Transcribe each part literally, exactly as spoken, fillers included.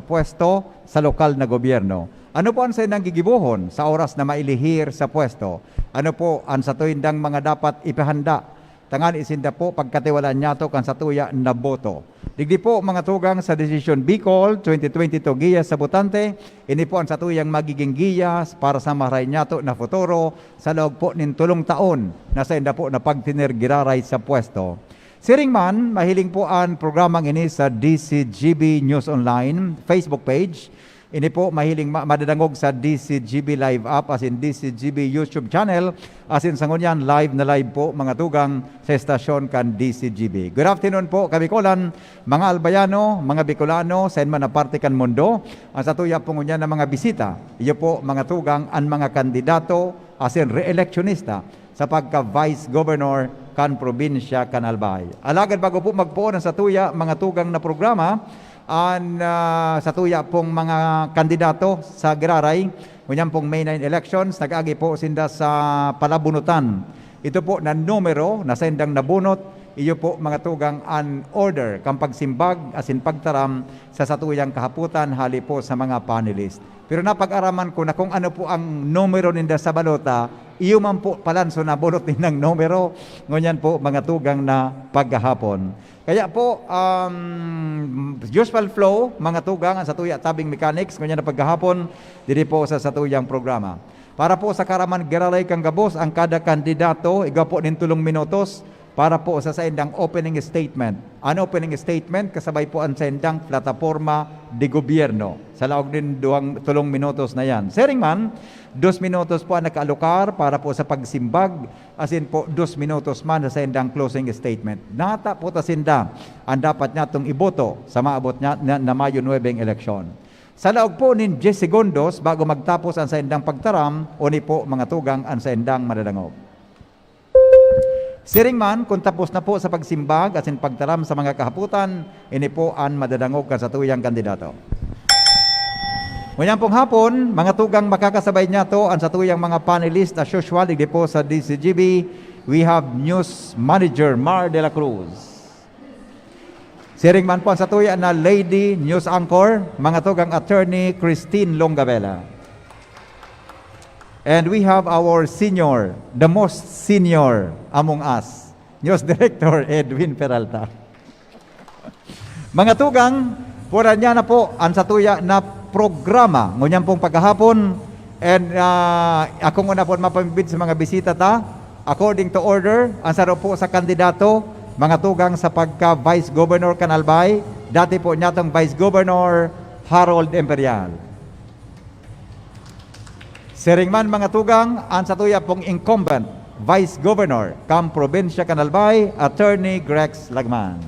pwesto sa lokal na gobyerno. Ano po an saindang gigibohon sa oras na mailihir sa pwesto? Ano po an satuyang mga dapat ipahanda tanganing sinda po pagkatiwalaan niyato kan satuya na boto? Digdi po, mga tugang, sa Desisyon Bicol twenty twenty-two Giya sa Botante, ini po an satuyang magiging giya para sa maray niyato na futuro sa laog po nin tolong taon na sainda po na pagtener giraray sa pwesto. Siring man, mahiling po an programang ini sa D C G B News Online Facebook page. Ini po mahiling ma-, madadangog sa D C G B Live app asin D C G B YouTube channel, asin sa ngunyan live na live po, mga tugang, sa estasyon kan D C G B. Good afternoon po, Kabikolan, mga Albayano, mga Bicolano, sain man na parte kan mundo. Ang satuya po ngunyan na mga bisita, iyo po, mga tugang, an mga kandidato asin re-eleksyonista sa pagka-Vice Governor kan probinsya kan Albay. Alagad bago po magpoon ang satuya, mga tugang, na programa, an, ah, satuya pong mga kandidato sa giraray, ngunyan pong May nine elections, nag-agi po sinda sa palabunutan. Ito po na numero na saindang nabunot, iyo po, mga tugang, an order kan pagsimbag asin pagtaram sa satuyang kahapotan hali po sa mga panelist. Pero napag-araman ko na kung ano po ang numero ninda sa balota, iyo man po palan so nabunot nindang numero. Ngunyan po, mga tugang, na paghahapon. Kaya po, um, usual flow, mga tugang, ang satuya tabing mechanics, ngunyan na paghahapon, diri po sa satuyang programa. Para po sa kaaraman giraray kan gabos, ang kada kandidato, igwa po nin tolong minutos para po sa saindang opening statement. An opening statement, kasabay po an saindang plataporma de gobyerno. Sa laog nin duwang, tolong minutos na yan. Siring man, dos minutos po ang nakaalokar para po sa pagsimbag, asin po dos minutos man sa saindang closing statement. Nata po ta sinda an dapat niyatong iboto sa maabot niya, na, na Mayo nuebe ang eleksyon. Sa laog po nin dyes segundos bago magtapos ang saindang pagtaram, oni po, mga tugang, an saindang madadangog. Siring man, kung tapos na po sa pagsimbag asin pagtaram sa mga kahapotan, ini po an madadangog kan satuyang kandidato. Ngunyan pong hapon, mga tugang, makakasabay niyato an satuyang mga panelist as usual, digdi po sa D C G B, we have News Manager Mar de la Cruz. Siring man po an satuya na lady news anchor, mga tugang, Attorney Christine Longabela. And we have our senior, the most senior among us, News Director Edwin Peralta. Mga tugang, pwera niya na po an satuya na programa ngunyan pong paghahapon. And, ah, ako nguna po mapamibid sa mga bisita ta. According to order, ang saro po sa kandidato, mga tugang, sa pagka-Vice Governor kan Albay, dati po niyatong Vice Governor Harold Imperial. Siring man, mga tugang, ang satuya pong incumbent Vice Governor kan Probinsya kan Albay, Attorney Grex Lagman.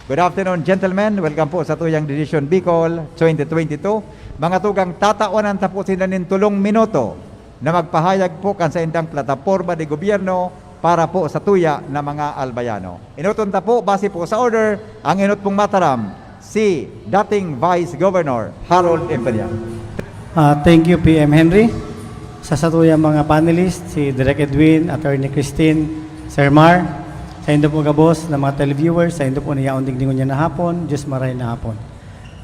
Good afternoon, gentlemen. Welcome po sa tuyang Desisyon Bicol twenty twenty-two. Mga tugang, tatawan ta po sinda nin tolong minuto na magpahayag po kan saindang plataporma de gobyerno para po sa tuya na mga Albayano. Enoton ta po, base po sa order, ang enot pong mataram, si dating Vice Governor Harold Imperial. Ah, thank you, P M Henry. Sa satuyang mga panelist, si Direk Edwin, Attorney Christine, Sir Mar, saindo po gabos na mga televiewers, saindo po na yaon digdi ngunyan na hapon, Diyos maray na hapon.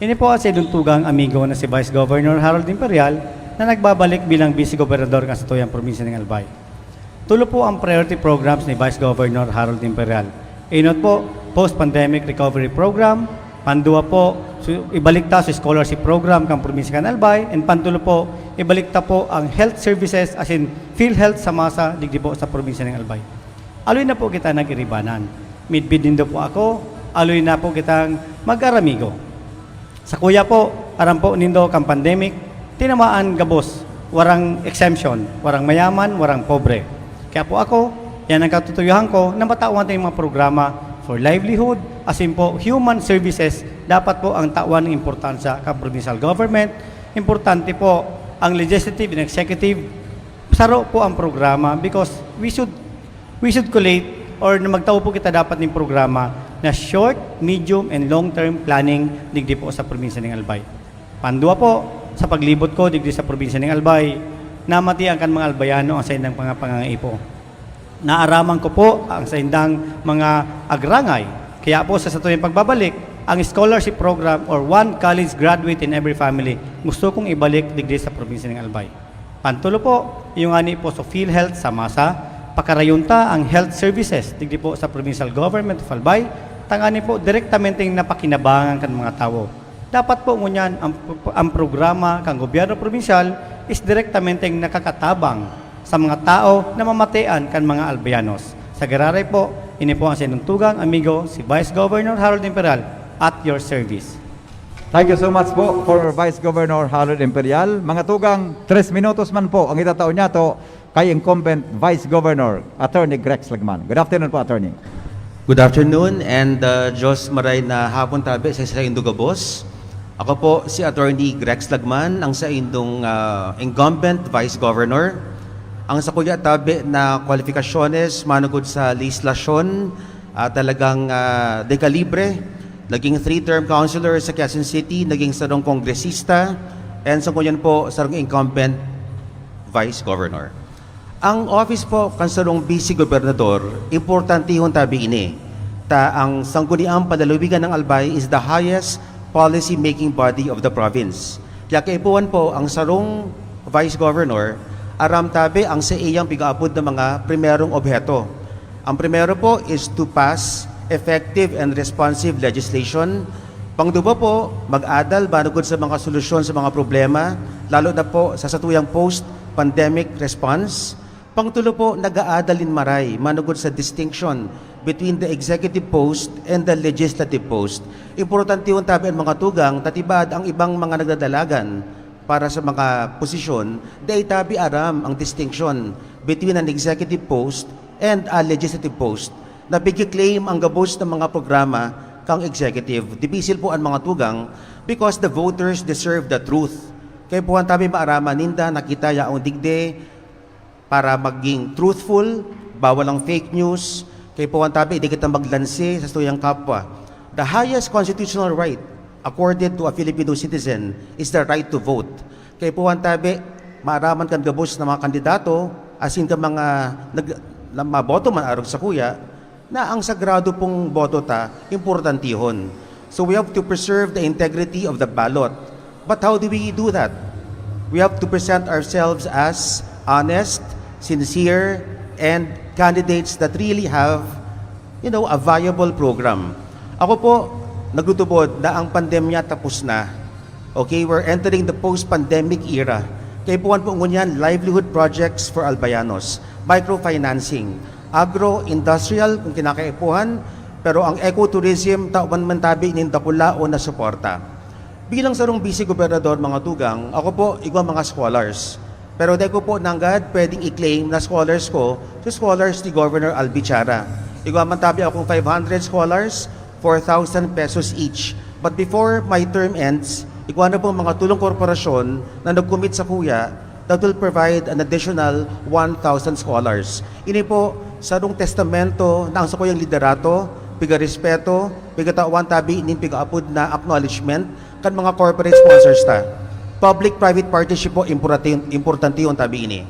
Ini po an saindong tugang amigo na si Vice Governor Harold Imperial na nagbabalik bilang Vice Gobernador kan satuyang probinsya nin Albay. Tulo po ang priority programs ni Vice Governor Harold Imperial. Inot po, post-pandemic recovery program. Panduwa po, su- ibalik ta sa scholarship program kan probinsya kan Albay. And pantulo po, ibalik ta po ang health services as in PhilHealth sa masa digdi po sa probinsya ng Albay. Aloy na po kita nag-iribanan. Midbid nindo po ako, aloy na po kitang mag-aramigo. Sa kuya po, aram po nindo kan pandemic, tinamaan gabos, warang exemption, warang mayaman, warang pobre. Kaya po ako, yan ang katutuyohan ko na matawan tayong mga programa for livelihood, asin po human services, dapat po ang tawan ng importansya kan provincial government. Importante po ang legislative and executive, saro po ang programa because we should we should collate or na magtao po kita dapat ning programa na short, medium, and long-term planning digdi po sa probinsya ng Albay. Pandua po, sa paglibot ko digdi sa probinsya ng Albay, namatian kan mga Albayano ang saindang mga pangangaipo. Naaraman ko po ang saindang mga agrangay. Kaya po sa satuyang pagbabalik, Ang scholarship program or one college graduate in every family, gusto kong ibalik digdi sa probinsya ng Albay. Pantulo po, yung ani po sa PhilHealth sa masa, pakarayon ta ang health services digdi po sa provincial government of Albay, tangani po direktamente napakinabangan kan mga tawo. Dapat po ngunyan ang, ang programa kan gobyerno probinsyal is direktamente nakakatabang sa mga tao na mamatean kan mga Albayanos. Sa giraray po, ini po ang sinuntugang amigo, si Vice Governor Harold Imperial, at your service. Thank you so much po, former Vice Governor Harold Imperial. Mga tugang, tres minutos man po ang itatao niyato kay incumbent Vice Governor Attorney Grex Lagman. Good afternoon po, Attorney. Good afternoon and uh, Diyos maray na hapon tabi sa saindong gabos. Ako po si Attorney Grex Lagman, ang saindong uh, incumbent Vice Governor. Ang sakuya tabi na kwalifikasyones manugod sa lehislasyon, uh, talagang uh, dekalibre. Naging three-term councilor sa Quezon City, naging sarong kongresista, and sa ngunyan po, sarong incumbent Vice Governor. Ang office po kan sarong vice gobernador, importantehon tabi ini, ta ang Sangguniang Panlalawigan ng Albay is the highest policy-making body of the province. Kaya kaipuhan po ang sarong vice governor, aram tabi ang sa iyang pigaapod na mga primerong obheto. Ang primero po is to pass effective and responsive legislation. Pangduwa po, mag-adal manugod sa mga solusyon sa mga problema, lalo na po sa satuyang post-pandemic response. Pangtulo po, nag-aadal nin maray manugod sa distinction between the executive post and the legislative post. Importante yun tabi ang mga tugang, tatibad ang ibang mga nagdadalagan para sa mga posisyon, dai tabi aram ang distinction between an executive post and a legislative post. Napigki-claim ang gabos na mga programa kang executive. Dibisil po an mga tugang because the voters deserve the truth. Kaya po ang tabi maaraman ninda, nakita yaong digdi, para maging truthful, bawal ang fake news, kaya po ang tabi, di kita maglansi sa tuyang kapwa. The highest constitutional right accorded to a Filipino citizen is the right to vote. Kaya po ang tabi, maaraman kan gabos na mga kandidato, asin ka mga nag, na maboto man arog sa kuya, na ang sagrado pong boto ta, importantihon. So we have to preserve the integrity of the ballot. But how do we do that? We have to present ourselves as honest, sincere, and candidates that really have, you know, a viable program. Ako po, naglutubod na ang pandemya tapos na. Okay, we're entering the post-pandemic era. Kaipuhan po ngunyan livelihood projects for Albayanos, microfinancing, agro-industrial kung kinakaipuhan, pero ang ecotourism, tawan man tabi nin dakulaon na suporta. Bilang sarong vice-gobernador, mga tugang, ako po, igwa mga scholars. Pero dai ko po nanggad pwedeng i-claim na scholars ko sa scholars ni Governor Albi Chara. Igwa man tabi akong five hundred scholars, four thousand pesos each. But before my term ends, igwa na pong mga tulong korporasyon na nag-commit sa kuya that will provide an additional one thousand scholars. Ini po, sarong testamento na ang sakuyang liderato, pigarespeto, pigatawan tabi nin pigaapod na acknowledgement kan mga corporate sponsors ta. Public-private partnership po, importante, importante yun tabi ini.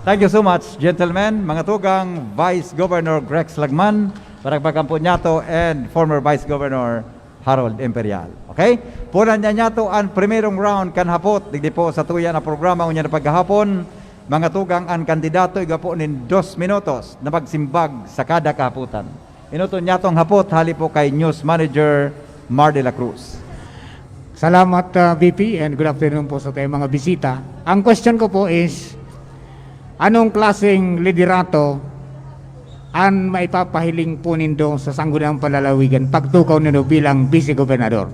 Thank you so much, gentlemen. Mga tugang, Vice Governor Grex Lagman, para pagkampo niyato, and former Vice Governor Harold Imperial. Okay? Punan niya niyato ang primerong round kan hapot. Digdi po sa tuya na programa, unya na paghahapon, mga tugang, ang kandidato, igwa po nin dos minutos na magsimbag sa kada kahapotan. Inoton niyato ang hapot, hali po kay News Manager Mar de la Cruz. Salamat, uh, V P, and good afternoon po sa tayong mga bisita. Ang question ko po is, anong klaseng liderato an maipapahiling po nindo sa Sangguniang Panlalawigan pagtukaw nindo bilang Vice Gobernador?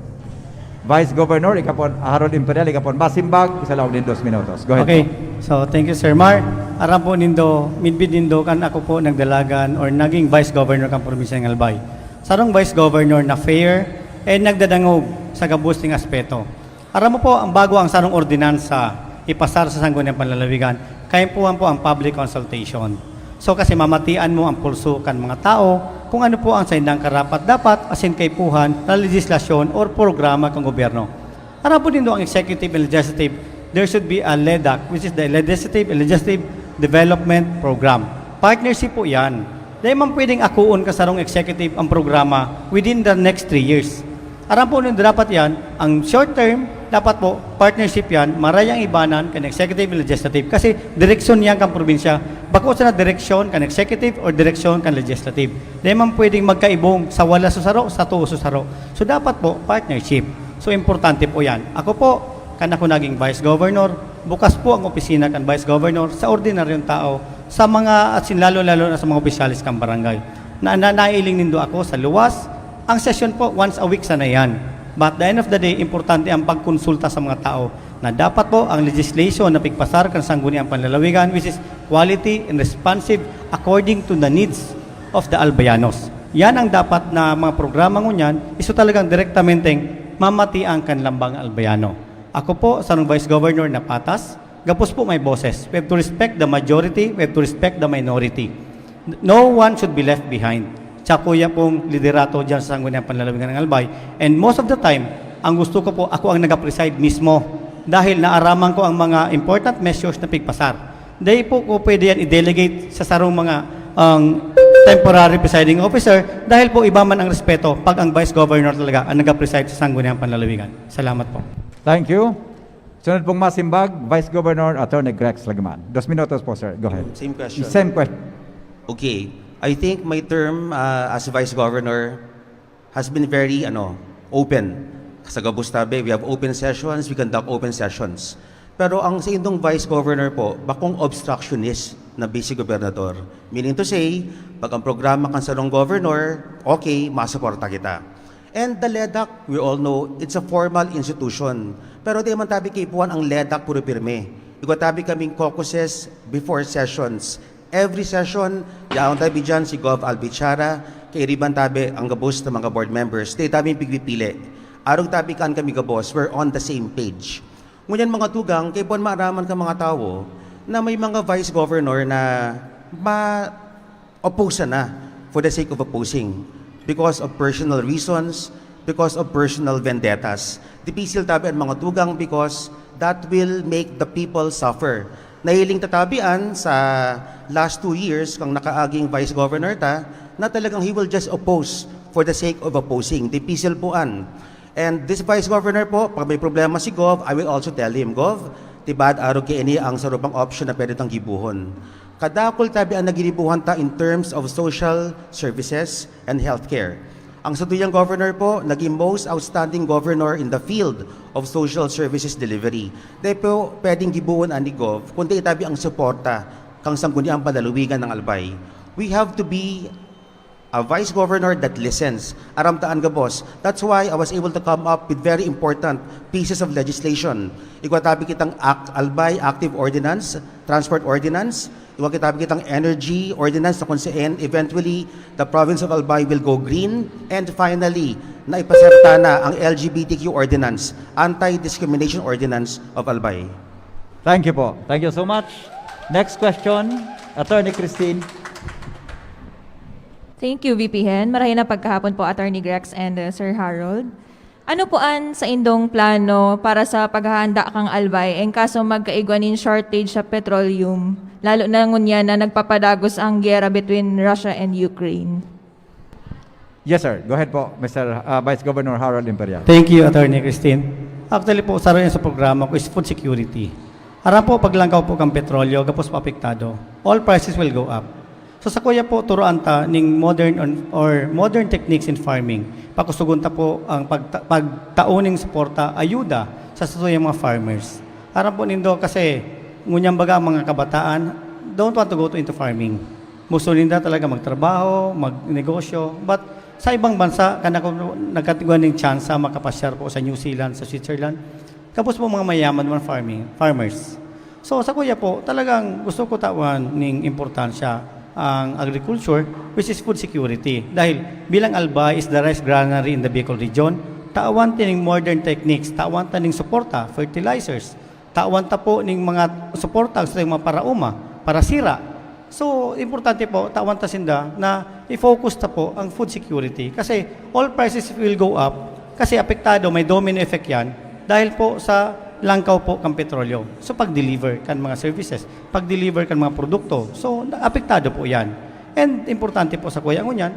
Vice Governor, ikapon, Harold Imperial, ikapon, masimbag sa laog nin dos minutos. Go ahead. Okay. So, thank you, Sir Mar. Aram po nindo, midbid nindo, kan ako po nagdalagan or naging Vice Governor kan Probinsya ng Albay. Sarong Vice Governor na fair and nagdadangog sa gabos ning aspeto. Aram mo po, ang bago ang sarong ordinansa ipasar sa Sangguniang Panlalawigan, kaimpuhan po ang public consultation. So, kasi mamatian mo ang pulso kan mga tao kung ano po ang saindang karapat-dapat asin kaipuhan na legislasyon or programa kan gobyerno. Aram po nindo ang executive and legislative, there should be a LEDAC, which is the Legislative and Legislative Development Program. Partnership po yan. Dahil man pwedeng akuon ka sarong executive ang programa within the next three years. Aram po ninda dapat yan, ang short term, dapat po, partnership yan, maray ang ibanan kan executive and legislative. Kasi direksyon yan kan probinsya. Bako sana direksyon kan executive or direksyon kan legislative. Di man pwedeng magkaibong sa wala sa saro, sa tuo sa saro. So dapat po, partnership. So importante po yan. Ako po, kan ako naging vice governor, bukas po ang opisina kan vice governor sa ordinaryong tao, sa mga, at sin lalo-lalo na sa mga opisyalis kan barangay. Na, na, nailing nindo ako sa luwas. Ang sesyon po, once a week sana yan. But at the end of the day, importante ang pagkonsulta sa mga tao na dapat po ang legislation na pigpasar kan Sangguniang Panlalawigan, which is quality and responsive according to the needs of the Albayanos. Yan ang dapat na mga programa ngunyan, iso talagang direktamenteng mamati ang kanlambang Albayano. Ako po, sarong Vice Governor na patas, gapos po may boses. We have to respect the majority, we have to respect the minority. No one should be left behind. Tsaka kuya pong liderato dyan sa Sangguniang Panlalawigan ng Albay. And most of the time, ang gusto ko po, ako ang nag-preside mismo. Dahil naaraman ko ang mga important measures na pigpasar. Dahil po ko pwede yan i-delegate sa sarong mga ang temporary presiding officer dahil po iba man ang respeto pag ang vice governor talaga ang nag-preside sa Sangguniang Panlalawigan. Salamat po. Thank you. Sunod pong masimbag, Vice Governor Attorney Grex Lagman. Dos minutos po, sir. Go ahead. Same question. Same question. Okay. I think my term uh, as Vice Governor has been very ano, open. Sa Gabos Tabe, we have open sessions, we conduct open sessions. Pero ang sa indong Vice Governor po, bakong obstructionist na vice gobernador. Meaning to say, pag ang programa kan sarong governor, okay, masuporta kita. And the LEDAC, we all know, it's a formal institution. Pero di man tabi kaipuhan ang LEDAC puro pirme. Igwa tabi kaming caucuses before sessions. Every session, yaon tabi dyan si Gov Albichara, kairiban tabi ang gabos ng mga board members. Di tabi pigpipili. Arog tabi kaan kami gabos, we're on the same page. Ngunyan mga tugang, kaipuhan maaraman ka mga tawo na may mga vice governor na ma oppose na for the sake of opposing because of personal reasons, because of personal vendettas. Dipisil tabi ang mga tugang because that will make the people suffer. Nahiling tatabian sa last two years kang nakaaging vice governor ta na talagang he will just oppose for the sake of opposing. Dipisil po an. And this vice governor po, pag may problema si Gov, I will also tell him, Gov, tibad arog kaini ang sarupang option na pwede tang gibuhon. Kadakul tabi ang naginibuhan ta in terms of social services and healthcare. Ang satuyang governor po, naging most outstanding governor in the field of social services delivery. Dahil po, pwedeng gibuhon ani Gov, kundi itabi ang suporta kang sangguniang panlalawigan ng Albay. We have to be a vice governor that listens. Aram ta an gabos. That's why I was able to come up with very important pieces of legislation. Igwa tabi kitang Act, Albay Active Ordinance, Transport Ordinance, igwa tabi kitang Energy Ordinance na kung saan eventually the province of Albay will go green, and finally, naipasenta na ang L G B T Q Ordinance, Anti-Discrimination Ordinance of Albay. Thank you po. Thank you so much. Next question, Attorney Christine. Thank you, V P Hen. Marahay na pagkahapon po, Attorney Grex and uh, Sir Harold. Ano po an sa indong plano para sa paghahanda kang Albay en kaso magkaigwa nin shortage sa petroleum, lalo na ngunyan na nagpapadagos ang giyera between Russia and Ukraine? Yes, sir. Go ahead po, Mister uh, Vice Governor Harold Imperial. Thank you, Attorney Christine. Actually po, saro yan sa programa ko is food security. Aram po, paglangkaw po kang petrolyo, gapos po apektado. All prices will go up. So sa kuya po, turuan ta ning modern on, or modern techniques in farming. Pakusugon ta po ang pagta- pagtao ning suporta, ayuda sa satuyang mga farmers. Aram po nindo kasi ngunyan baga ang mga kabataan don't want to go to into farming. Gusto ninda talaga magtrabaho, magnegosyo. But sa ibang bansa, kan ako nagkatigwan ning tsansa makapasyar po sa New Zealand, sa Switzerland, tapos po mga mayaman man farming, farmers. So sa kuya po, talagang gusto ko tawan ning importansya ang agriculture, which is food security. Dahil bilang Albay is the rice granary in the Bicol region, tawan ta ning modern techniques, tawan ta ning suporta, fertilizers, tawan ta po ning mga suporta sa mga parauma, parasira. So importante po, tawan ta sinda na i-focus ta po ang food security kasi all prices will go up kasi apektado, may domino effect yan dahil po sa langkaw po kang petrolyo. So pag-deliver kan mga services, pag-deliver kan mga produkto, so apektado po yan. And importante po sa kuya ngunyan,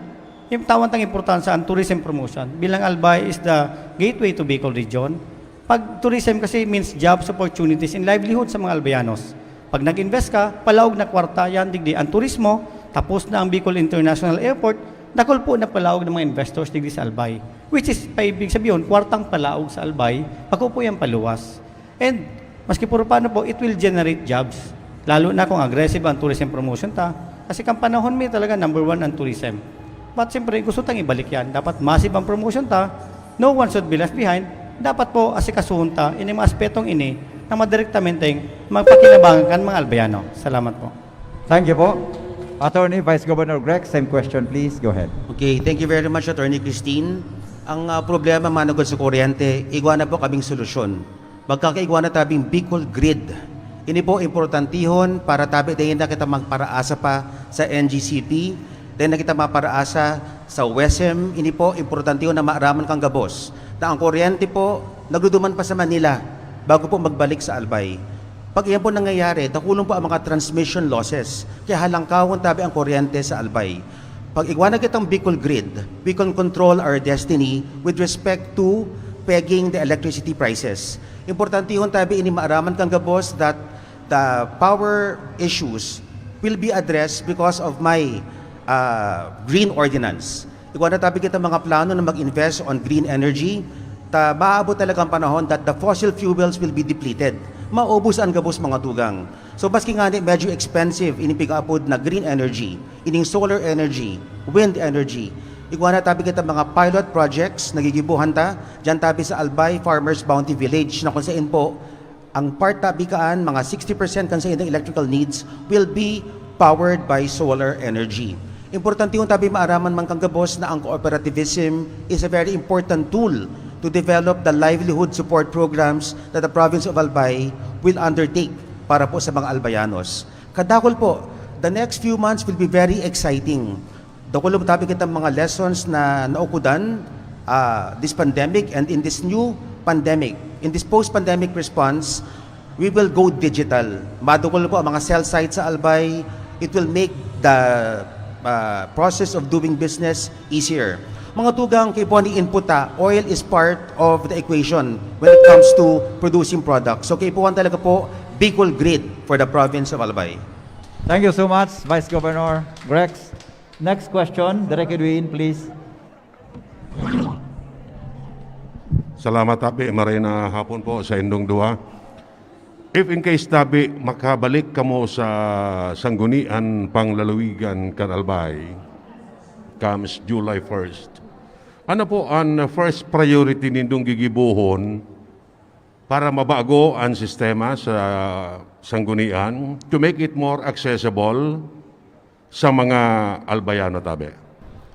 Yung tawan tang importansya ang tourism promotion. Bilang Albay is the gateway to Bicol region. Pag tourism kasi means jobs, opportunities, and livelihood sa mga Albayanos. Pag nag-invest ka, palaog na kwarta yan, digdi ang turismo, tapos na ang Bicol International Airport, dakul po na palaog ng mga investors digdi sa Albay. Which is, paibig sabihin, kwartang palaog sa Albay, bako po yan paluwas. And maski puro paano po, it will generate jobs. Lalo na kung aggressive ang tourism promotion ta. Kasi kan panahon mi talaga number one ang tourism. But siyempre, gusto tang ibalik yan. Dapat massive ang promotion ta. No one should be left behind. Dapat po, asikasuhon ta, ini mga aspetong ini na madirektamente magpakinabangan kan mga Albayano. Salamat po. Thank you po. Attorney, Vice Governor Greg, same question please. Go ahead. Okay, thank you very much, Attorney Christine. Ang ah, problema manugod sa kuryente, igwa na po kaming solusyon. Magkakaigwa na tabing Bicol Grid. Ini po importantihon para tabi dahil na kita magparaasa pa sa N G C P, dahil na kita maparaasa sa WESM. Ini po importantihon na maaraman kang gabos na ang kuryente po nagduduman pa sa Manila bago po magbalik sa Albay. Pag iyan po nangyayari, dakulon po ang mga transmission losses, kaya halangkawon tabi ang kuryente sa Albay. Pag igwa na kitang Bicol Grid, we can control our destiny with respect to pegging the electricity prices. Importantihon tabi ini maaraman kang gabos that the power issues will be addressed because of my uh, green ordinance. Igwa na tabi kita mga plano na mag-invest on green energy, ta maabot talaga ang panahon that the fossil fuels will be depleted. Maubos ang gabos mga tugang. So maski nga ni medyo expensive ini pig-aapod na green energy, ining solar energy, wind energy, igwa na tabi kita mga pilot projects na gigibuhan ta, dyan tabi sa Albay Farmers Bounty Village na kung saan po ang part tabi kaan, mga sixty percent kan saindang electrical needs will be powered by solar energy. Importante yung tabi maaraman man kang gabos na ang cooperativism is a very important tool to develop the livelihood support programs that the province of Albay will undertake para po sa mga Albayanos. Kadakol po, the next few months will be very exciting. Dakul tabi kitang mga lessons na naukudan uh, this pandemic, and in this new pandemic, in this post-pandemic response, we will go digital. Madukol po ang mga cell site sa Albay. It will make the uh, process of doing business easier. Mga tugang, kaipuhan ni input ta, oil is part of the equation when it comes to producing products. So kaipuhan talaga po, Bicol Grid for the province of Albay. Thank you so much, Vice Governor Grex. Next question, Direk Edwin, please. Salamat, Abi. Maray na hapon po sa indong duha. If in case, Tabi, makabalik kamo sa Sanggunian Panglalawigan kan Albay comes July first, ano po ang first priority nindong gigibohon para mabago ang sistema sa Sanggunian to make it more accessible sa mga Albayano, Tabi?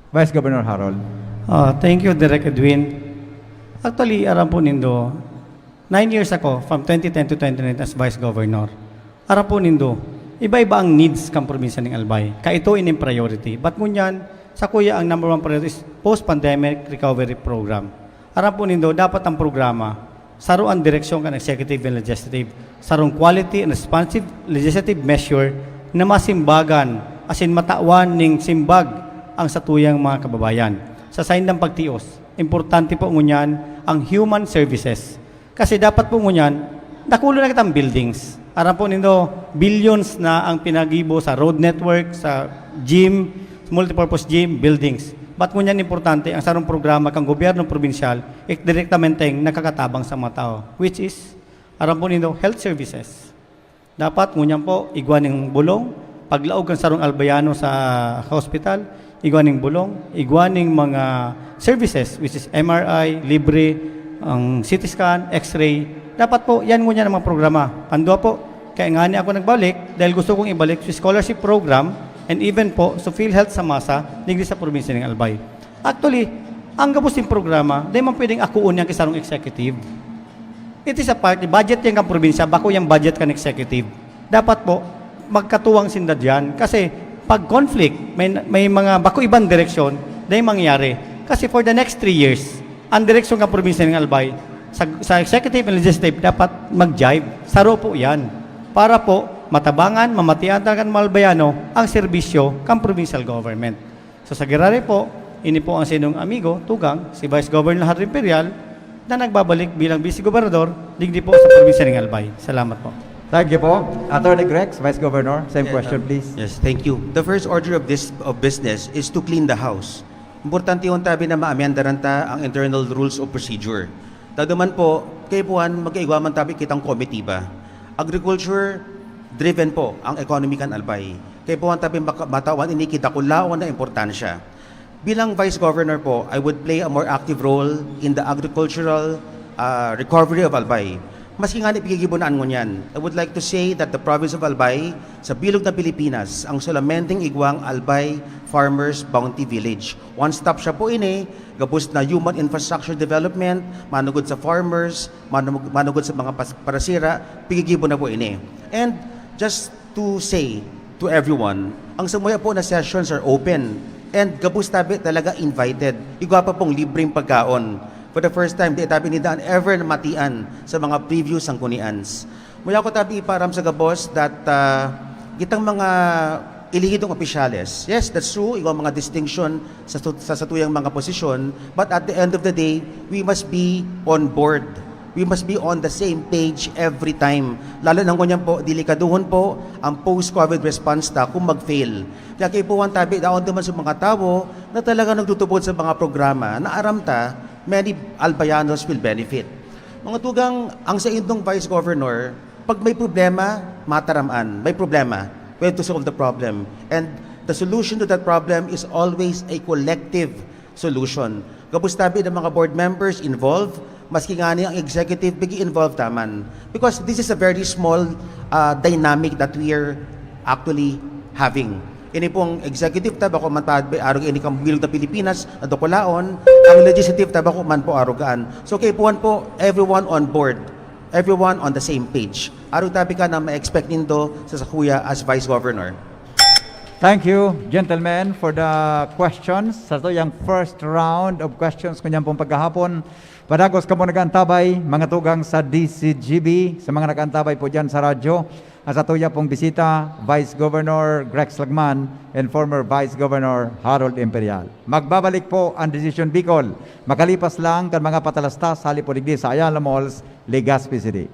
Vice Governor Harold. Ah, thank you, Direk Edwin. Actually, aram po nindo, nine years ako, from twenty ten to twenty nineteen as Vice Governor. Aram po nindo, iba-iba ang needs kan probinsya ning Albay. Kaito ining priority. But ngunyan, sa kuya ang number one priority is post-pandemic recovery program. Aram po nindo, dapat ang programa, saro ang direksyon kan executive and legislative, sarong quality and responsive legislative measure na masimbagan asin matawan ning simbag ang satuyang mga kababayan. Sa saindang pagtios, importante po ngunyan ang human services. Kasi dapat po ngunyan, dakulo na kitang buildings. Aram po nindo, billions na ang pinagibo sa road network, sa gym, multipurpose gym, buildings. But ngunyan importante, ang sarong programa kan gobyerno probinsyal, ik direktamenteng nakakatabang sa mga tao, which is, aram po nindo, health services. Dapat ngunyan po, igwa ning bulong, paglaog kan sarong Albayano sa hospital, igwa ning bulong, igwa ning mga services, which is M R I, libre, ang C T scan, X-ray. Dapat po, yan ngunyan ang mga programa. Kan duwa po, kaya ngani ako nagbalik, dahil gusto kong ibalik sa scholarship program and even po sa PhilHealth sa masa, digdi sa probinsya ng Albay. Actually, ang gabos ng programa, di man pwedeng akuon yan kay sarong executive. It is a party, budget yan kan probinsya, bako yung budget kan executive. Dapat po, magkatuwang sinda dyan. Kasi pag conflict, may, may mga bako ibang direksyon, dahil mangyari. Kasi for the next three years, ang direksyon ng probinsya ng Albay, sa, sa executive and legislative, dapat mag-jive. Saro po yan. Para po, matabangan, mamatian talaga ng mga Albayano ang serbisyo kan provincial government. So sa Girare po, Ini po ang sa inyong amigo, tugang, si Vice Governor Harold Imperial, na nagbabalik bilang Vice Gobernador digdi po sa probinsya ng Albay. Salamat po. Thank you po. Attorney Grex, Vice Governor, same Yeah, question uh, please. Yes, thank you. The first order of this of business is to clean the house. Importante yung tabi na maamyandaran ta ang internal rules of procedure. Tado man po, kay buwan, mag-aigwa man tabi kitang komitiba. Agriculture driven po ang economy kan Albay. Kay buwan tabi maka- matawan ini kita kulaon na importansya. Bilang Vice Governor po, I would play a more active role in the agricultural uh, recovery of Albay. Maski nga ni pigigibunaan ngunyan, I would like to say that the province of Albay, sa bilog na Pilipinas, ang solamenteng igwang Albay Farmers Bounty Village. One-stop shop po ini, gabos na human infrastructure development, manugod sa farmers, manug- manugod sa mga pas- parasira, pigigibo na po ini. And just to say to everyone, ang samuya po na sessions are open and gabos tabi talaga invited. Igwa pa pong libreng pagkaon. For the first time, di tabi ni daan ever na matian sa mga previous sangkunians. Muya ko tabi ipaaram sa gabos that uh, kitang mga ilihidong opisyales. Yes, that's true. Igwa mga distinction sa, sa satuyang mga posisyon. But at the end of the day, we must be on board. We must be on the same page every time. Lalo na ngunyan po, delikaduhon po ang post-COVID response ta kung mag-fail. Kaya kaipuhan tabi, daon naman sa mga tawo na talaga nagtutubod sa mga programa na aram ta, many Albayanos will benefit. Mga tugang, ang sa indong Vice Governor, pag may problema, mataraman, may problema, we have to solve the problem. And the solution to that problem is always a collective solution. Gabos tabi ng mga board members involved, maski nga ni ang executive bigi involved taman. Because this is a very small uh, dynamic that we are actually having. Ini pong executive ta, bako man ta arog ini kang bilog na Pilipinas na dakulaon, ang legislative ta, bako man po arogaan. So kaipuhan po, everyone on board, everyone on the same page. Arog tabi ka na ma-expect nindo sa sakuya as Vice Governor. Thank you, gentlemen, for the questions. Sa tuyang first round of questions kunyang pong pagkahapon, padagos kamo nag-antabay, mga tugang sa D C G B, sa mga nag-antabay po dyan sa radyo, at sa tuya pong bisita, Vice Governor Grex Lagman and former Vice Governor Harold Imperial. Magbabalik po ang Decision Bicol. Makalipas lang kan mga patalastas, hali po digdi sa Ayala Malls, Legazpi City.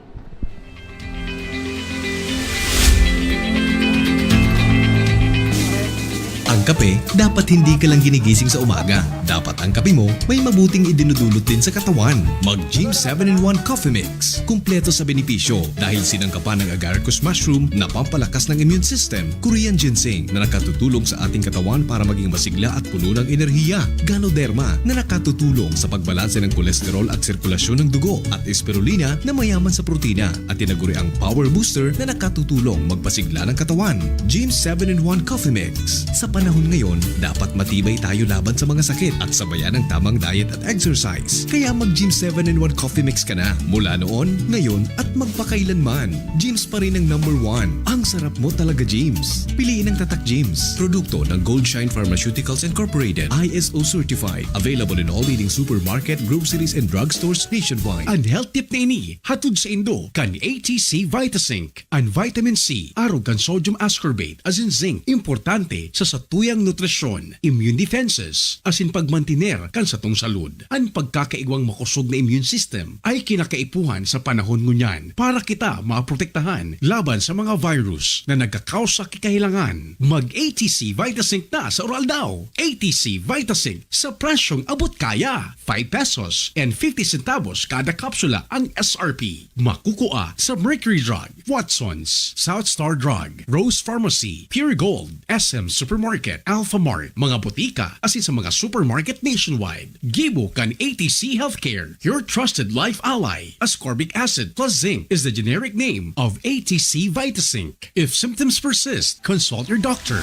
Ang kape, dapat hindi ka lang ginigising sa umaga. Dapat ang kape mo may mabuting idinudulot din sa katawan. Mag Gym seven in one Coffee Mix. Kumpleto sa benepisyo dahil sinangkapan ng agaricus mushroom na pampalakas ng immune system, Korean ginseng na nakatutulong sa ating katawan para maging masigla at puno ng enerhiya, Ganoderma na nakatutulong sa pagbalanse ng kolesterol at sirkulasyon ng dugo, at Spirulina na mayaman sa protina at tinaguriang power booster na nakatutulong magpasigla ng katawan. Gym seven in one Coffee Mix. Sa panahon ngayon, dapat matibay tayo laban sa mga sakit at sabayan ng tamang diet at exercise. Kaya mag Gym seven in one Coffee Mix ka na. Mula noon, ngayon, at magpakailanman. Gym's pa rin ang number one. Ang sarap mo talaga, Gym's. Piliin ang Tatak Gym's. Produkto ng Goldshine Pharmaceuticals Incorporated. I S O certified. Available in all leading supermarket, groceries, and drugstores nationwide. Ang health tip na ini, hatod sa indo kan A T C Vitasync. Ang vitamin C, arog kan sodium ascorbate, asin zinc, importante sa satuyang nutrisyon, immune defenses, asin pagmantiner kan satong salud. An pagkakaigwang makosog na immune system ay kinakaipuhan sa panahon ngunyan para kita maprotektahan laban sa mga virus na nagkakausa ki kahilangan. Mag A T C Vitazinc na sa Oral Daw. A T C Vitazinc sa presyong abot kaya. Five pesos and fifty centavos kada kapsula ang S R P. Makukua sa Mercury Drug, Watson's, South Star Drug, Rose Pharmacy, Pure Gold, S M Supermarket, Alpha Mart, mga botika, asin sa mga supermarket nationwide. Gibo kan A T C Healthcare, your trusted life ally. Ascorbic acid plus zinc is the generic name of A T C Vitazinc. If symptoms persist, consult your doctor.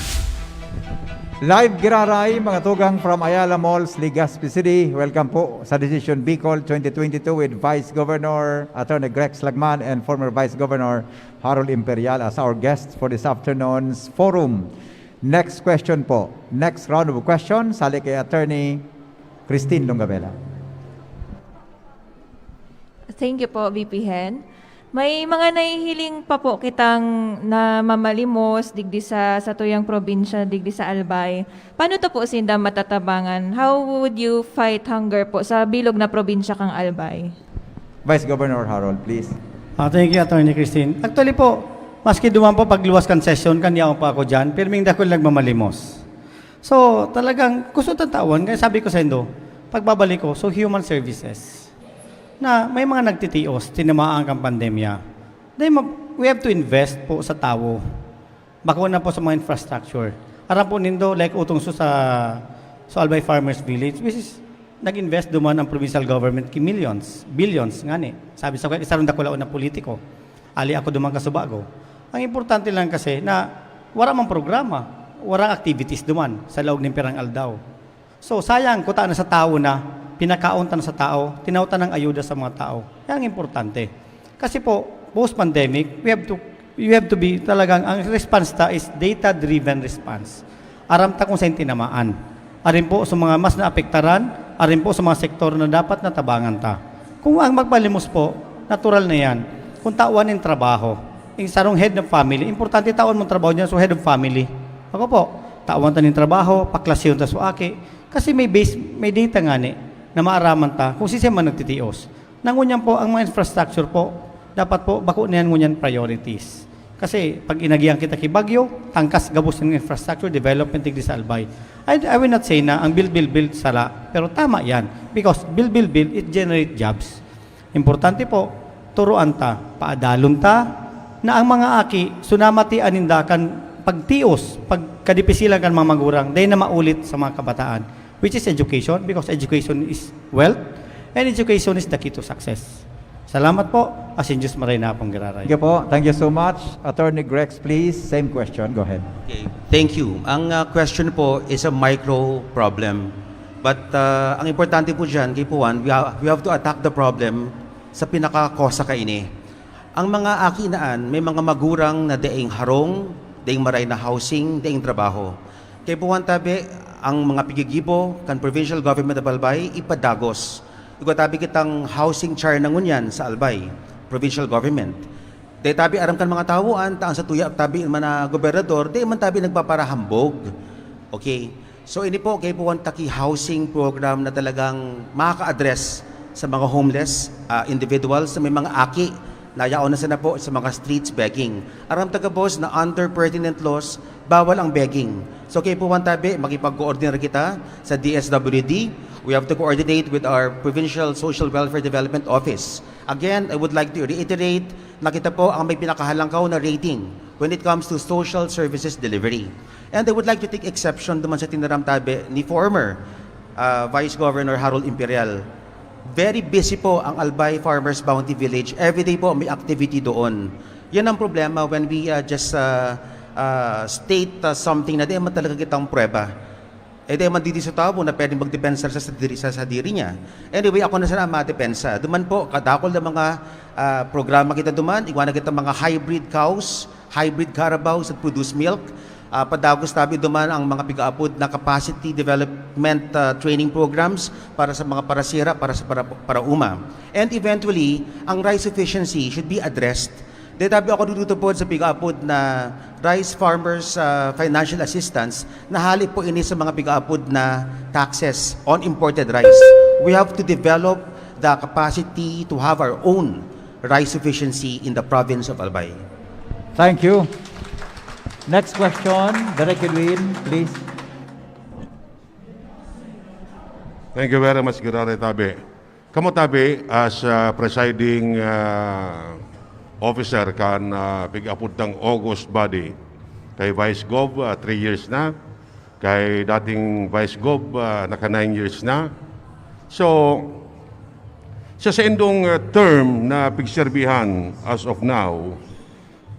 Live giraray, mga tugang from Ayala Malls, Legazpi City. Welcome po sa Decision Bicol twenty twenty-two with Vice Governor Attorney Grex Lagman and former Vice Governor Harold Imperial as our guests for this afternoon's forum. Next question po. Next round of questions, hali kay Attorney Christine Longabela. Thank you po, V P Hen. May mga nahihiling pa po kitang namamalimos digdi sa satuyang probinsya, digdi sa Albay. Paano to po sinda matatabangan? How would you fight hunger po sa bilog na probinsya kang Albay? Vice Governor Harold, please. Ah, thank you, Attorney Christine. Actually po, maski duman po pagluwas kan sesyon, kan yaon pa ako dyan, pirming dakul nagmamalimos. So, talagang gusto tang tawan, kaya sabi ko sa indo, pagbabalik ko, so human services, na may mga nagtitios, tinamaan kan pandemya. Then, ma- we have to invest po sa tawo. Bako na po sa mga infrastructure. Aram po nindo, like utong so sa, sa Albay Farmers Village, which is, nag-invest duman ang provincial government ki millions, billions, ngani. Sabi sa isa rong dakulaon na politiko, ali ako duman kasubago. Ang importante lang kasi na wala mang programa, wala activities duman sa laog nin pirang aldaw. So, sayang, kuta na sa tao na, pinakaon ta na sa tao, tinao ta ng ayuda sa mga tao. Yan ang importante. Kasi po, post-pandemic, we have to, we have to be talagang, ang response ta is data-driven response. Aram ta kung saan tinamaan. Arin po sa mga mas naapektaran, arin po sa mga sektor na dapat natabangan ta. Kung ang magpalimos po, natural na yan. Kung tawan ng trabaho, yung sarong head ng family, importante tawan mong trabaho niya, so head of family. Ako po, tawan ta ng trabaho, paklasyon ta so aki. Kasi may base, may data nga ni, na maaraman ta kung sisay man nagtitios. Nangunyan po, ang mga infrastructure po, dapat po, bako na yan ngunyan priorities. Kasi pag inagihan kita ki Baguio, tangkas gabos ng infrastructure development digdi sa Albay. I, I will not say na ang build, build, build, sala. Pero tama yan. Because build, build, build, it generate jobs. Importante po, turuan ta, paadalon ta, na ang mga aki, sunamati aninda kan pagtios, pagkadipisilan kan mga magurang, dahil na maulit sa mga kabataan, which is education, because education is wealth, and education is the key to success. Salamat po, asin Diyos maray na pong giraray. Thank you po. Thank you so much. Attorney Grex, please. Same question. Go ahead. Okay, thank you. Ang uh, question po is a micro problem. But uh, ang importante po dyan, kay Puan, we, ha- we have to attack the problem sa pinaka-kosa kaini. Ang mga aki naan, may mga magurang na daing harong, daing maray na housing, daing trabaho. Kay Puan tabi, ang mga pigigibo kan Provincial Government of Albay, ipadagos. Igwa tabi kitang housing char na ngunyan sa Albay, Provincial Government. Dahil tabi aram kan mga tawoan, ta ang sa tuya tabi man na gobernador, di man tabi nagpaparahambog. Okay. So ini po, kay po ang taki housing program na talagang makaka-address sa mga homeless ah, individuals na may mga aki na yaon na sana po sa mga streets begging. Aram taga boss na under pertinent laws, bawal ang begging. So kay po tabi, makipag-coordinate kita sa D S W D. We have to coordinate with our Provincial Social Welfare Development Office. Again, I would like to reiterate na kita po ang may pinakahalangkaw na rating when it comes to social services delivery. And I would like to take exception naman sa tinaram tabi ni former uh, Vice Governor Harold Imperial. Very busy po ang Albay Farmers Bounty Village. Everyday po may activity doon. Yan ang problema when we uh, just uh, uh, state uh, something na di man talaga kitang prueba. Eh, di man didi sa tao na pwedeng magdepensa sa sadiri, sa sadiri niya. Anyway, ako na sana ang madepensa. Duman po, kadakol na mga ah, programa kita duman. Igwa na kita mga hybrid cows, hybrid carabaos that produce milk. Ah, padagos tabi duman ang mga pigaapod na capacity development ah, training programs para sa mga parasira, para sa para, para uma. And eventually, ang rice efficiency should be addressed. Detabi ako dudutupod sa pigaapod na rice farmers ah, financial assistance na hali po ini sa mga pigaapod na taxes on imported rice. We have to develop the capacity to have our own rice efficiency in the province of Albay. Thank you. Next question, Direk Edwin, please. Thank you very much, Giraray Tabi. Kamo tabi, as uh, presiding uh, officer kan uh, pig-apod tang August body, kay Vice Gov, uh, three years na, kay dating Vice Gov, uh, naka nine years na. So, sa saindong uh, term na pigserbihan as of now,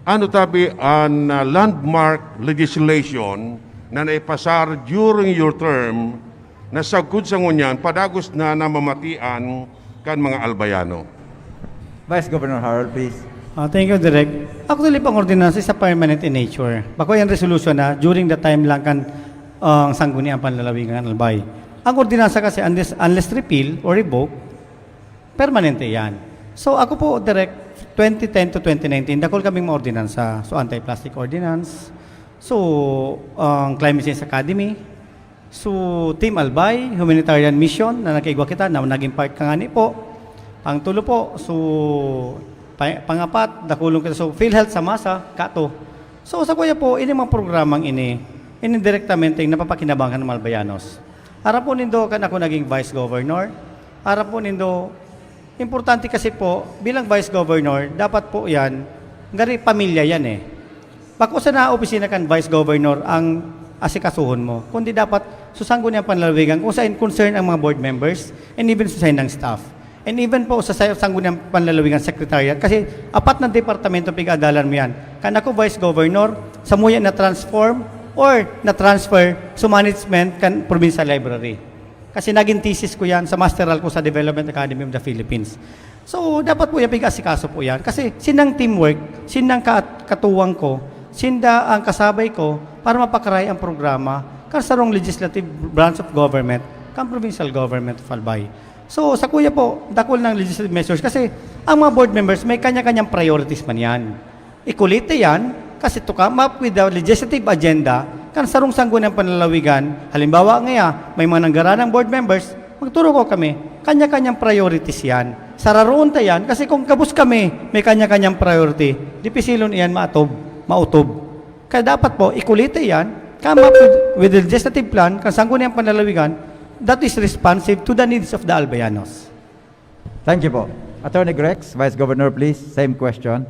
ano tabi an uh, landmark legislation na naipasar during your term na sagkod sa ngunyan padagos na namamatian kan mga Albayano? Vice Governor Harold, please. Ah, thank you, Direk. Actually, pang ordinansa is a permanent in nature. Bako yan resolution na during the time lang kan ah, ang sangguniang panlalawigan ng Albay. Ang ordinansa kasi, unless, unless repeal or revoke, permanente yan. So ako po, Direk, Twenty ten to twenty nineteen, dakul kaming mga ordinansa. So, anti-plastic ordinance. So, ang Climate Change Academy. So, Team Albay, humanitarian mission na nagkaigwa kita, na naging part ka ngani po. Pangtulo po, so, pa-, pangapat, dakulon kita. So, PhilHealth sa masa, kato. So, sa kuya po, ini mga programang ini, ini direktamente napapakinabangan ng mga Albayanos. Harap po nindo, kan ako naging vice governor. Harap po nindo, importante kasi po, bilang vice governor, dapat po yan, gari pamilya yan eh. Bako sana opisina kan vice governor ang asikasuhon mo, kundi dapat sa sangguniang panlalawigan kung saan concern ang mga board members and even sa saindang staff. And even po sa sa-, sangguniang panlalawigan secretariat, kasi apat na departamento pig-aadalan mo yan. Kan ako vice governor, samuya na-transform or na-transfer sa management kan provincial library. Kasi naging thesis ko yan sa masteral ko sa Development Academy of the Philippines. So, dapat po yan, pig-asikaso po yan. Kasi sinang teamwork, sinang ka-, katuwang ko, sinda ang kasabay ko para mapakaray ang programa kan sarong legislative branch of government, kan provincial government of Albay. So, sa kuya po, dakul ng legislative measures kasi ang mga board members may kanya-kanyang priorities man yan. Ikulite yan kasi to come up with the legislative agenda kan sarong sangguniang panlalawigan. Halimbawa ngaya, may mga nanggaranang board members, magturo ko kami, kanya-kanyang priorities yan. Sararoon ta yan kasi kung gabos kami may kanya-kanyang priority, dipisilon iyan maatob, mautob. Kaya dapat po, ikulite yan, come up with, with the legislative plan, kan sangguniang panlalawigan, that is responsive to the needs of the Albayanos. Thank you po. Attorney Grex, Vice Governor, please, same question.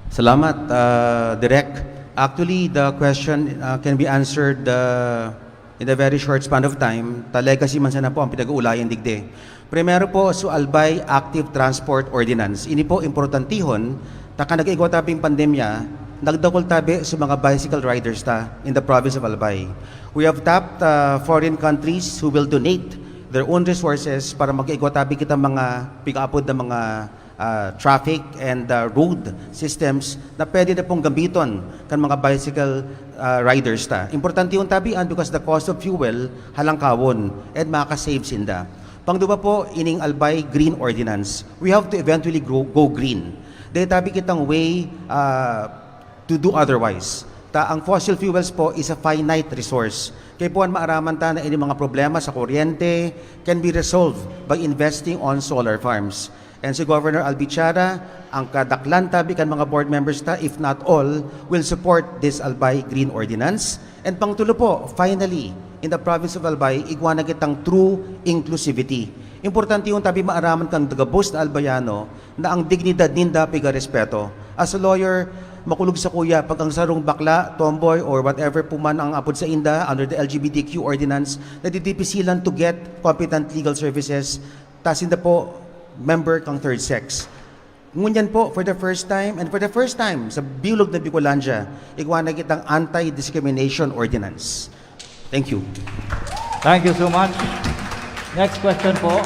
Salamat, uh, Direk. Actually, the question uh, can be answered uh, in a very short span of time. Ta legacy man sana po ang pinag-uulayan digdi. Primero po, so Albay Active Transport Ordinance. Ini po importantihon, ta kan nag-igwa tabing pandemya, nagdakul tabi sa mga bicycle riders ta in the province of Albay. We have tapped uh, foreign countries who will donate their own resources para mag-igwa tabi kita mga pig-aapod na mga uh, traffic and uh, road systems na pwede na pong gamiton kan mga bicycle uh, riders ta. Importante yung tabian because the cost of fuel halangkawon and makaka-save sinda. Pangduwa po, ining Albay Green Ordinance. We have to eventually grow, go green. Dahil tabi kitang way uh, to do otherwise. Ta ang fossil fuels po is a finite resource. Kaya po ang maaraman ta na ini mga problema sa kuryente can be resolved by investing on solar farms. And si Governor Albichara, ang kadaklan tabi kan mga board members ta, if not all, will support this Albay Green Ordinance. And pangtulo po, finally, in the province of Albay, igwa na kitang true inclusivity. Importante yung tabi maaraman kan gabos na Albayano na ang dignidad ninda pigarespeto. As a lawyer, makulog sa kuya pag ang sarong bakla, tomboy, or whatever po man ang apod sa inda under the L G B T Q ordinance, nadidipisilan to get competent legal services, ta sinda po member kang third sex. Ngunyan po, for the first time, and for the first time sa bilog na Bicolandia, igwa na kitang anti-discrimination ordinance. Thank you. Thank you so much. Next question po,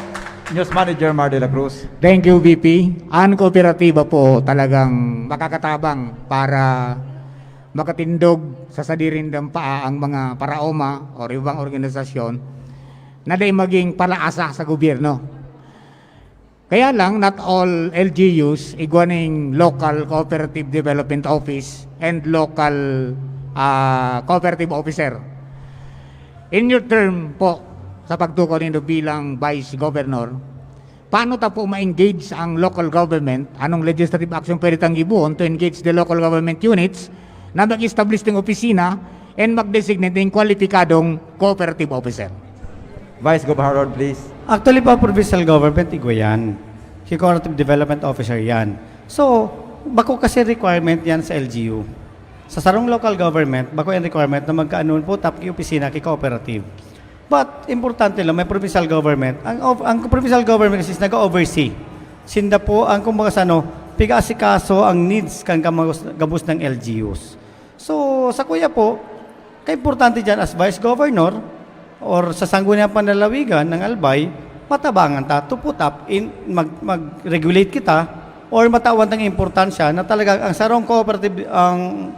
News Manager Mar de la Cruz. Thank you, V P. Ang kooperatiba po talagang makakatabang para makatindog sa sadiring dampaa ang mga paraoma o ibang organisasyon na dai maging palaasa sa gobyerno. Kaya lang, not all L G Us igwa ning Local Cooperative Development Office and Local ah, Cooperative Officer. In your term po, sa pagtukaw nindo bilang Vice Governor, paano ta po ma-engage ang local government? Anong legislative action pwede tang gibuon to engage the local government units na mag-establish ng opisina and mag-designate ng kwalipikadong cooperative officer? Vice Gov Harold, please. Actually po, provincial government, igwa yan. Si Cooperative Development Officer yan. So, bako kasi requirement yan sa L G U. Sa sarong local government, bako yung requirement na magkaanon po, tap ki opisina, ki cooperative. But, importante lang, may provincial government. Ang, of- ang provincial government kasi is nag-oversee. Sinda po, ang kumbaga sa ano, piga-asikaso ang needs kan kamagos- gabos ng L G Us. So, sa kuya po, kaimportante dyan as Vice Governor or sa Sangguniang Panlalawigan ng Albay, matabangan ta to put up in, mag, mag-regulate kita or matawan tang importansya na talaga ang sarong cooperative, ang,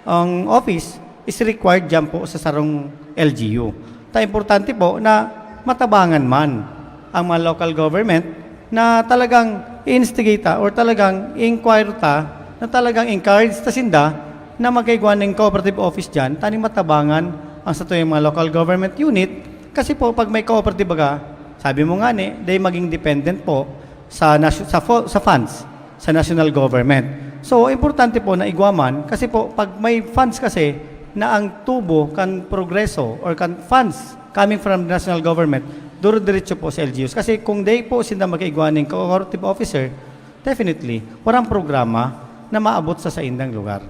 ang office is required dyan po sa sarong L G U. Ta importante po na matabangan man ang mga local government na talagang i-instigate ta or talagang i-inquire ta na talagang encourage ta sinda na magkaigwa ning cooperative office diyan, taning matabangan ang satuyang mga local government unit. Kasi po, pag may cooperative baga, sabi mo nga ni, they maging dependent po sa nas-, sa fo-, sa funds sa national government. So, importante po na igwa man kasi po, pag may funds kasi na ang tubo kan progreso or kan funds coming from the national government, duro-diretso po sa L G Us. Kasi kung di po sinda magkaigwa ning cooperative officer, definitely, warang programa na maabot sa saindang lugar.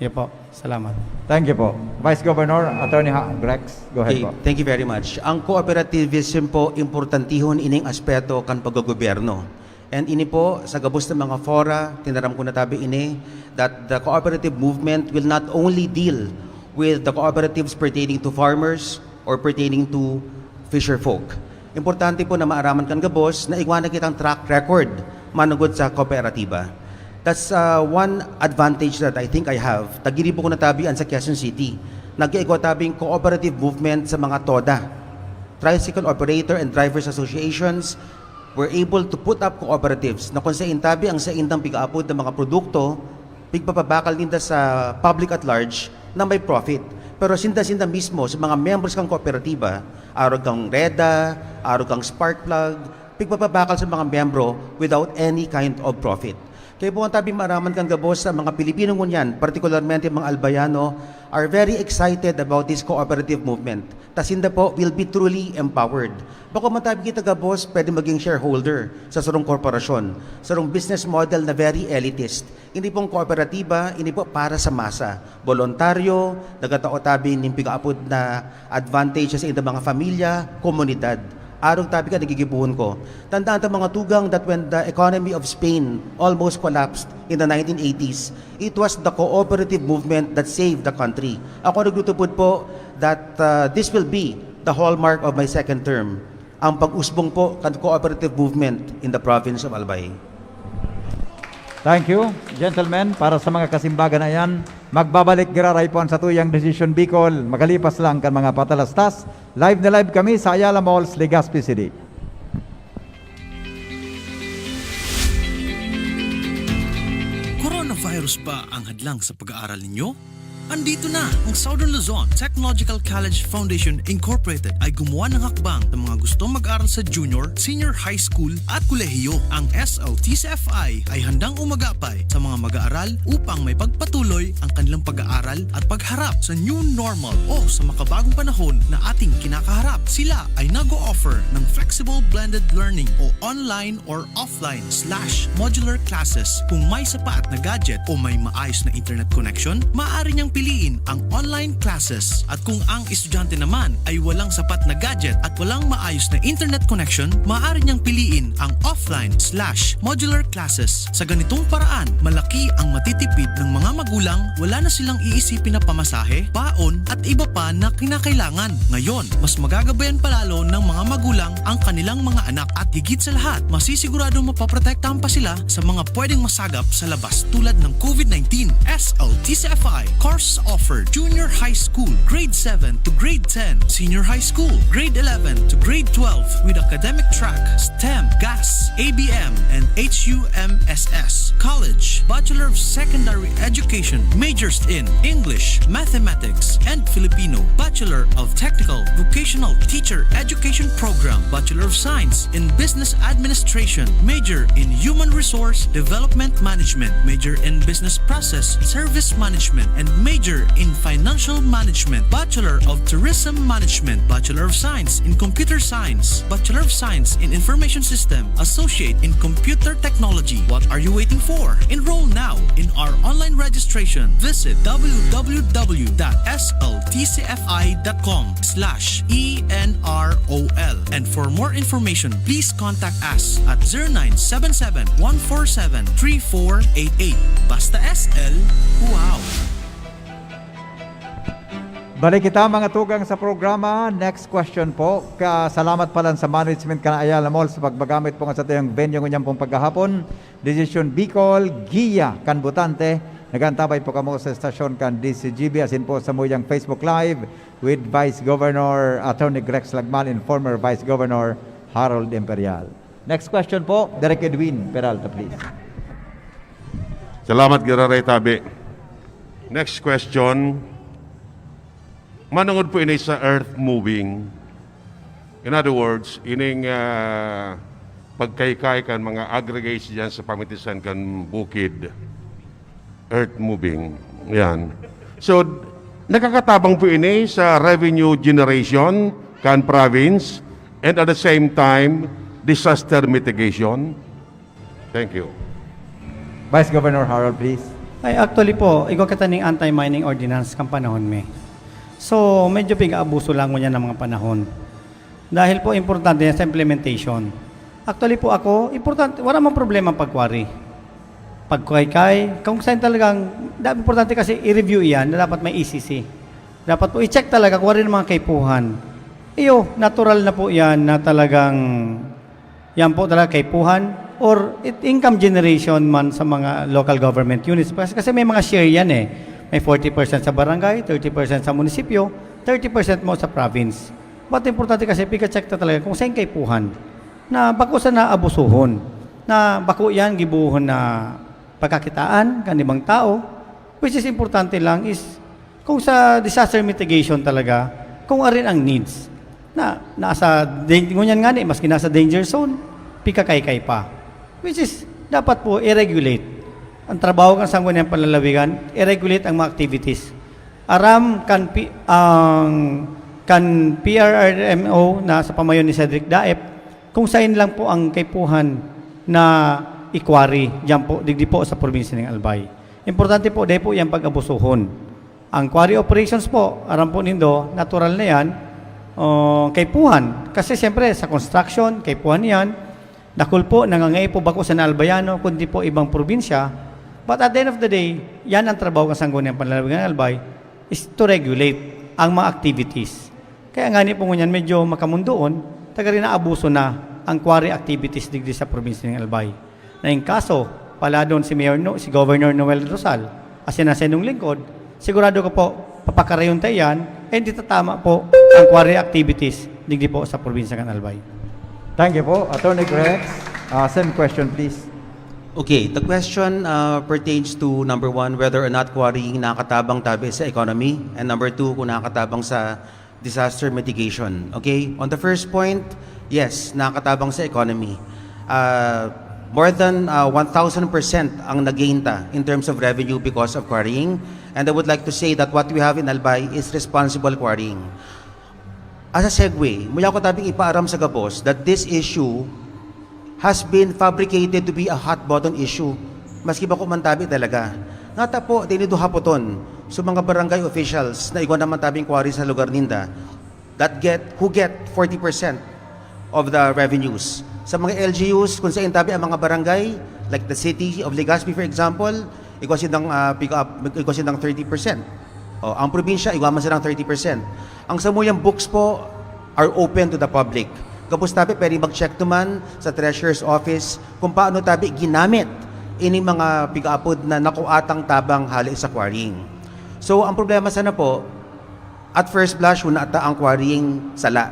Yun po. Salamat. Thank you po. Vice Governor, Attorney Ha-, Grex, go ahead Okay, po. Thank you very much. Ang cooperativism po, importantihon ining aspeto kan paggogobyerno. And ini po, sa gabos na mga fora, tinaram ko na tabi ini, that the cooperative movement will not only deal with the cooperatives pertaining to farmers or pertaining to fisher folk. Importante po na maaraman kan gabos na igwa na kitang track record manugod sa kooperatiba. That's, uh, one advantage that I think I have. Tagiribo ko natabi an sa Quezon City. Nagkaigwa tabing cooperative movement sa mga TODA. Tricycle Operator and Drivers Associations were able to put up cooperatives na kung sain tabi ang saindang pigaapod na mga produkto, pigpapabakal ninda sa public at large na may profit. Pero sinda-sinda mismo sa mga membros kang kooperatiba, arog kang REDA, arog kang Spark Plug, pigpapabakal sa mga miyembro without any kind of profit. Kaya po ang tabi maaraman kan gabos sa mga Pilipino ngunyan, partikularmente mga Albayano, are very excited about this cooperative movement. Ta sinda po will be truly empowered. Bako man tabi kita gabos, pwede maging shareholder sa sarong korporasyon, sarong business model na very elitist. Ini pong kooperatiba, ini po para sa masa. Boluntaryo, nagatao tabi nin pigaapod na advantage sa indang mga pamilya, komunidad. Arog tabi ka, nagigibohon ko. Tandaan ta, mga tugang, that when the economy of Spain almost collapsed in the nineteen eighties, it was the cooperative movement that saved the country. Ako naglutupod po that, uh, this will be the hallmark of my second term, ang pag-usbong po kan cooperative movement in the province of Albay. Thank you, gentlemen. Para sa mga kasimbagan na yan, magbabalik giraray po ang satuyang Decision Bicol. Makalipas lang kan mga patalastas, live na live kami sa Ayala Malls, Legazpi City. Coronavirus ba ang hadlang sa pag-aaral ninyo? Andito na! Ang Southern Luzon Technological College Foundation Incorporated ay gumawa ng hakbang sa mga gustong mag-aral sa junior, senior high school at kolehiyo. Ang S L T C F I ay handang umagapay sa mga mag-aaral upang maipagpatuloy ang kanilang pag-aaral at pagharap sa new normal o sa makabagong panahon na ating kinakaharap. Sila ay nag-o-offer ng flexible blended learning o online or offline slash modular classes. Kung may sapat na gadget o may maayos na internet connection, maaari niyang piliin ang online classes. At kung ang estudyante naman ay walang sapat na gadget at walang maayos na internet connection, maaari niyang piliin ang offline slash modular classes. Sa ganitong paraan, malaki ang matitipid ng mga magulang, wala na silang iisipin na pamasahe, baon, at iba pa na kinakailangan. Ngayon, mas magagabayan pa lalo ng mga magulang ang kanilang mga anak at higit sa lahat, masisiguradong mapoprotektahan pa sila sa mga pwedeng masagap sa labas tulad ng COVID nineteen. S L T C F I course offered: Junior High School, Grade seven to Grade ten, Senior High School, Grade eleven to Grade twelve, with academic track STEM, GAS, A B M, and H U M S S. College, Bachelor of Secondary Education, majors in English, Mathematics, and Filipino. Bachelor of Technical Vocational Teacher Education Program, Bachelor of Science in Business Administration, major in Human Resource Development Management, major in Business Process Service Management, and major in Financial Management, Bachelor of Tourism Management, Bachelor of Science in Computer Science, Bachelor of Science in Information System, Associate in Computer Technology. What are you waiting for? Enroll now in our online registration. Visit w w w dot s l t c f i dot com slash e n r o l. And for more information, please contact us at zero nine seven seven, one four seven, three four eight eight. Basta S L, wow! Balik kita, mga tugang, sa programa. Next question po. Ka-, salamat pala sa management kan Ayala Mall sa pagpagamit po kan satuyang venue ngunyan pong paghahapon. Decision Bicol, Giya kan Botante. Nag-aantabay po kamo sa estasyon kan D C G B, asin po samuyang Facebook Live with Vice Governor Attorney Grex Lagman and former Vice Governor Harold Imperial. Next question po, Direk Edwin Peralta, please. Salamat, Giraray Tabi. Next question. Manungod po ini sa earth moving. In other words, ining ah, pagkaykay kan mga aggregates diyan sa pamitisan kan bukid. Earth moving. Yan. So, nakakatabang po ini sa revenue generation kan province and at the same time, disaster mitigation. Thank you. Vice Governor Harold, please. Ay, actually po, igwa kita ning anti-mining ordinance kan panahon mi. So, medyo pig-aabuso lang ngunyan ng mga panahon. Dahil po, importante yan sa implementation. Actually po ako, importante, wala mang problema ang pag-quarry. Pagkaykay, kung saan talagang, da- importante kasi i-review iyan na dapat may E C C. Dapat po i-check talaga kung ano yung mga kaipuhan. Iyo, natural na po yan na talagang yan po talaga kaipuhan or it, income generation man sa mga local government units. Kasi, kasi may mga share yan eh. May forty percent sa barangay, thirty percent sa munisipyo, thirty percent mo sa province. But importante kasi, pika-check ta talaga kung saan kaipuhan na bako sana abusuhon, na bako yan gibuhon na pagkakitaan kan ibang tao, which is importante lang is kung sa disaster mitigation talaga, kung arin ang needs na nasa dan- ngunyan nga ni, maski nasa danger zone, pikakaykay pa. Which is, dapat po i-regulate. Ang trabaho kan Sangguniang Panlalawigan, i-regulate ang mga activities. Aram kan pi- ang kan P R R M O na sa pamayon ni Cedric Daep, kung sain lang po ang kaipuhan na i-quarry diyan po, digdi po sa probinsya ng Albay. Importante po, dai po yan pag-abusuhon. Ang quarry operations po, aram po nindo, natural na yan, oh, kaipuhan. Kasi siyempre, sa construction, kaipuhan yan. Dakul po, nangangaipo bako sa Albayano, kundi po ibang probinsya. But at the end of the day, yan ang trabaho ng Sangguniang Panlalawigan ng Albay, is to regulate ang mga activities. Kaya nga ni po ngunyan, medyo makamundoon, tagarin na abuso na ang quarry activities digdi sa probinsya ng Albay. Na in kaso, paladon si Mayor no, si Governor Noel Rosal, asin na sa inyong lingkod, sigurado ko po, papakarayon tayo yan, and itatama po ang quarry activities digdi po sa probinsya ng Albay. Thank you po. Attorney Grex, uh, same question please. Okay, the question uh, pertains to number one, whether or not quarrying nakatabang tabi sa economy, and number two, kung nakatabang sa disaster mitigation. Okay, on the first point, yes, nakatabang sa economy. Uh, more than uh, one thousand percent ang nagain ta in terms of revenue because of quarrying. And I would like to say that what we have in Albay is responsible quarrying. As a segue, muya ko tabing ipaaram sa gabos that this issue has been fabricated to be a hot button issue. Maski bako man tabi talaga. Ngata po, dinido hapoton sa mga barangay officials na igwa naman tabing quarry sa lugar ninda that get, who get forty percent of the revenues. Sa mga L G Us, kung saan tabi ang mga barangay, like the city of Legazpi for example, igwa sindang, ah, pick up, igwa sindang thirty percent. O, ang probinsya, igwa man silang thirty percent. Ang samuyang books po are open to the public. Gabos tabi, pwede mag-check naman sa treasurer's office kung paano tabi ginamit ini mga pigaapod na nakuatang tabang hali sa quarrying. So, ang problema sana po, at first blush, wala ta ang quarrying sala.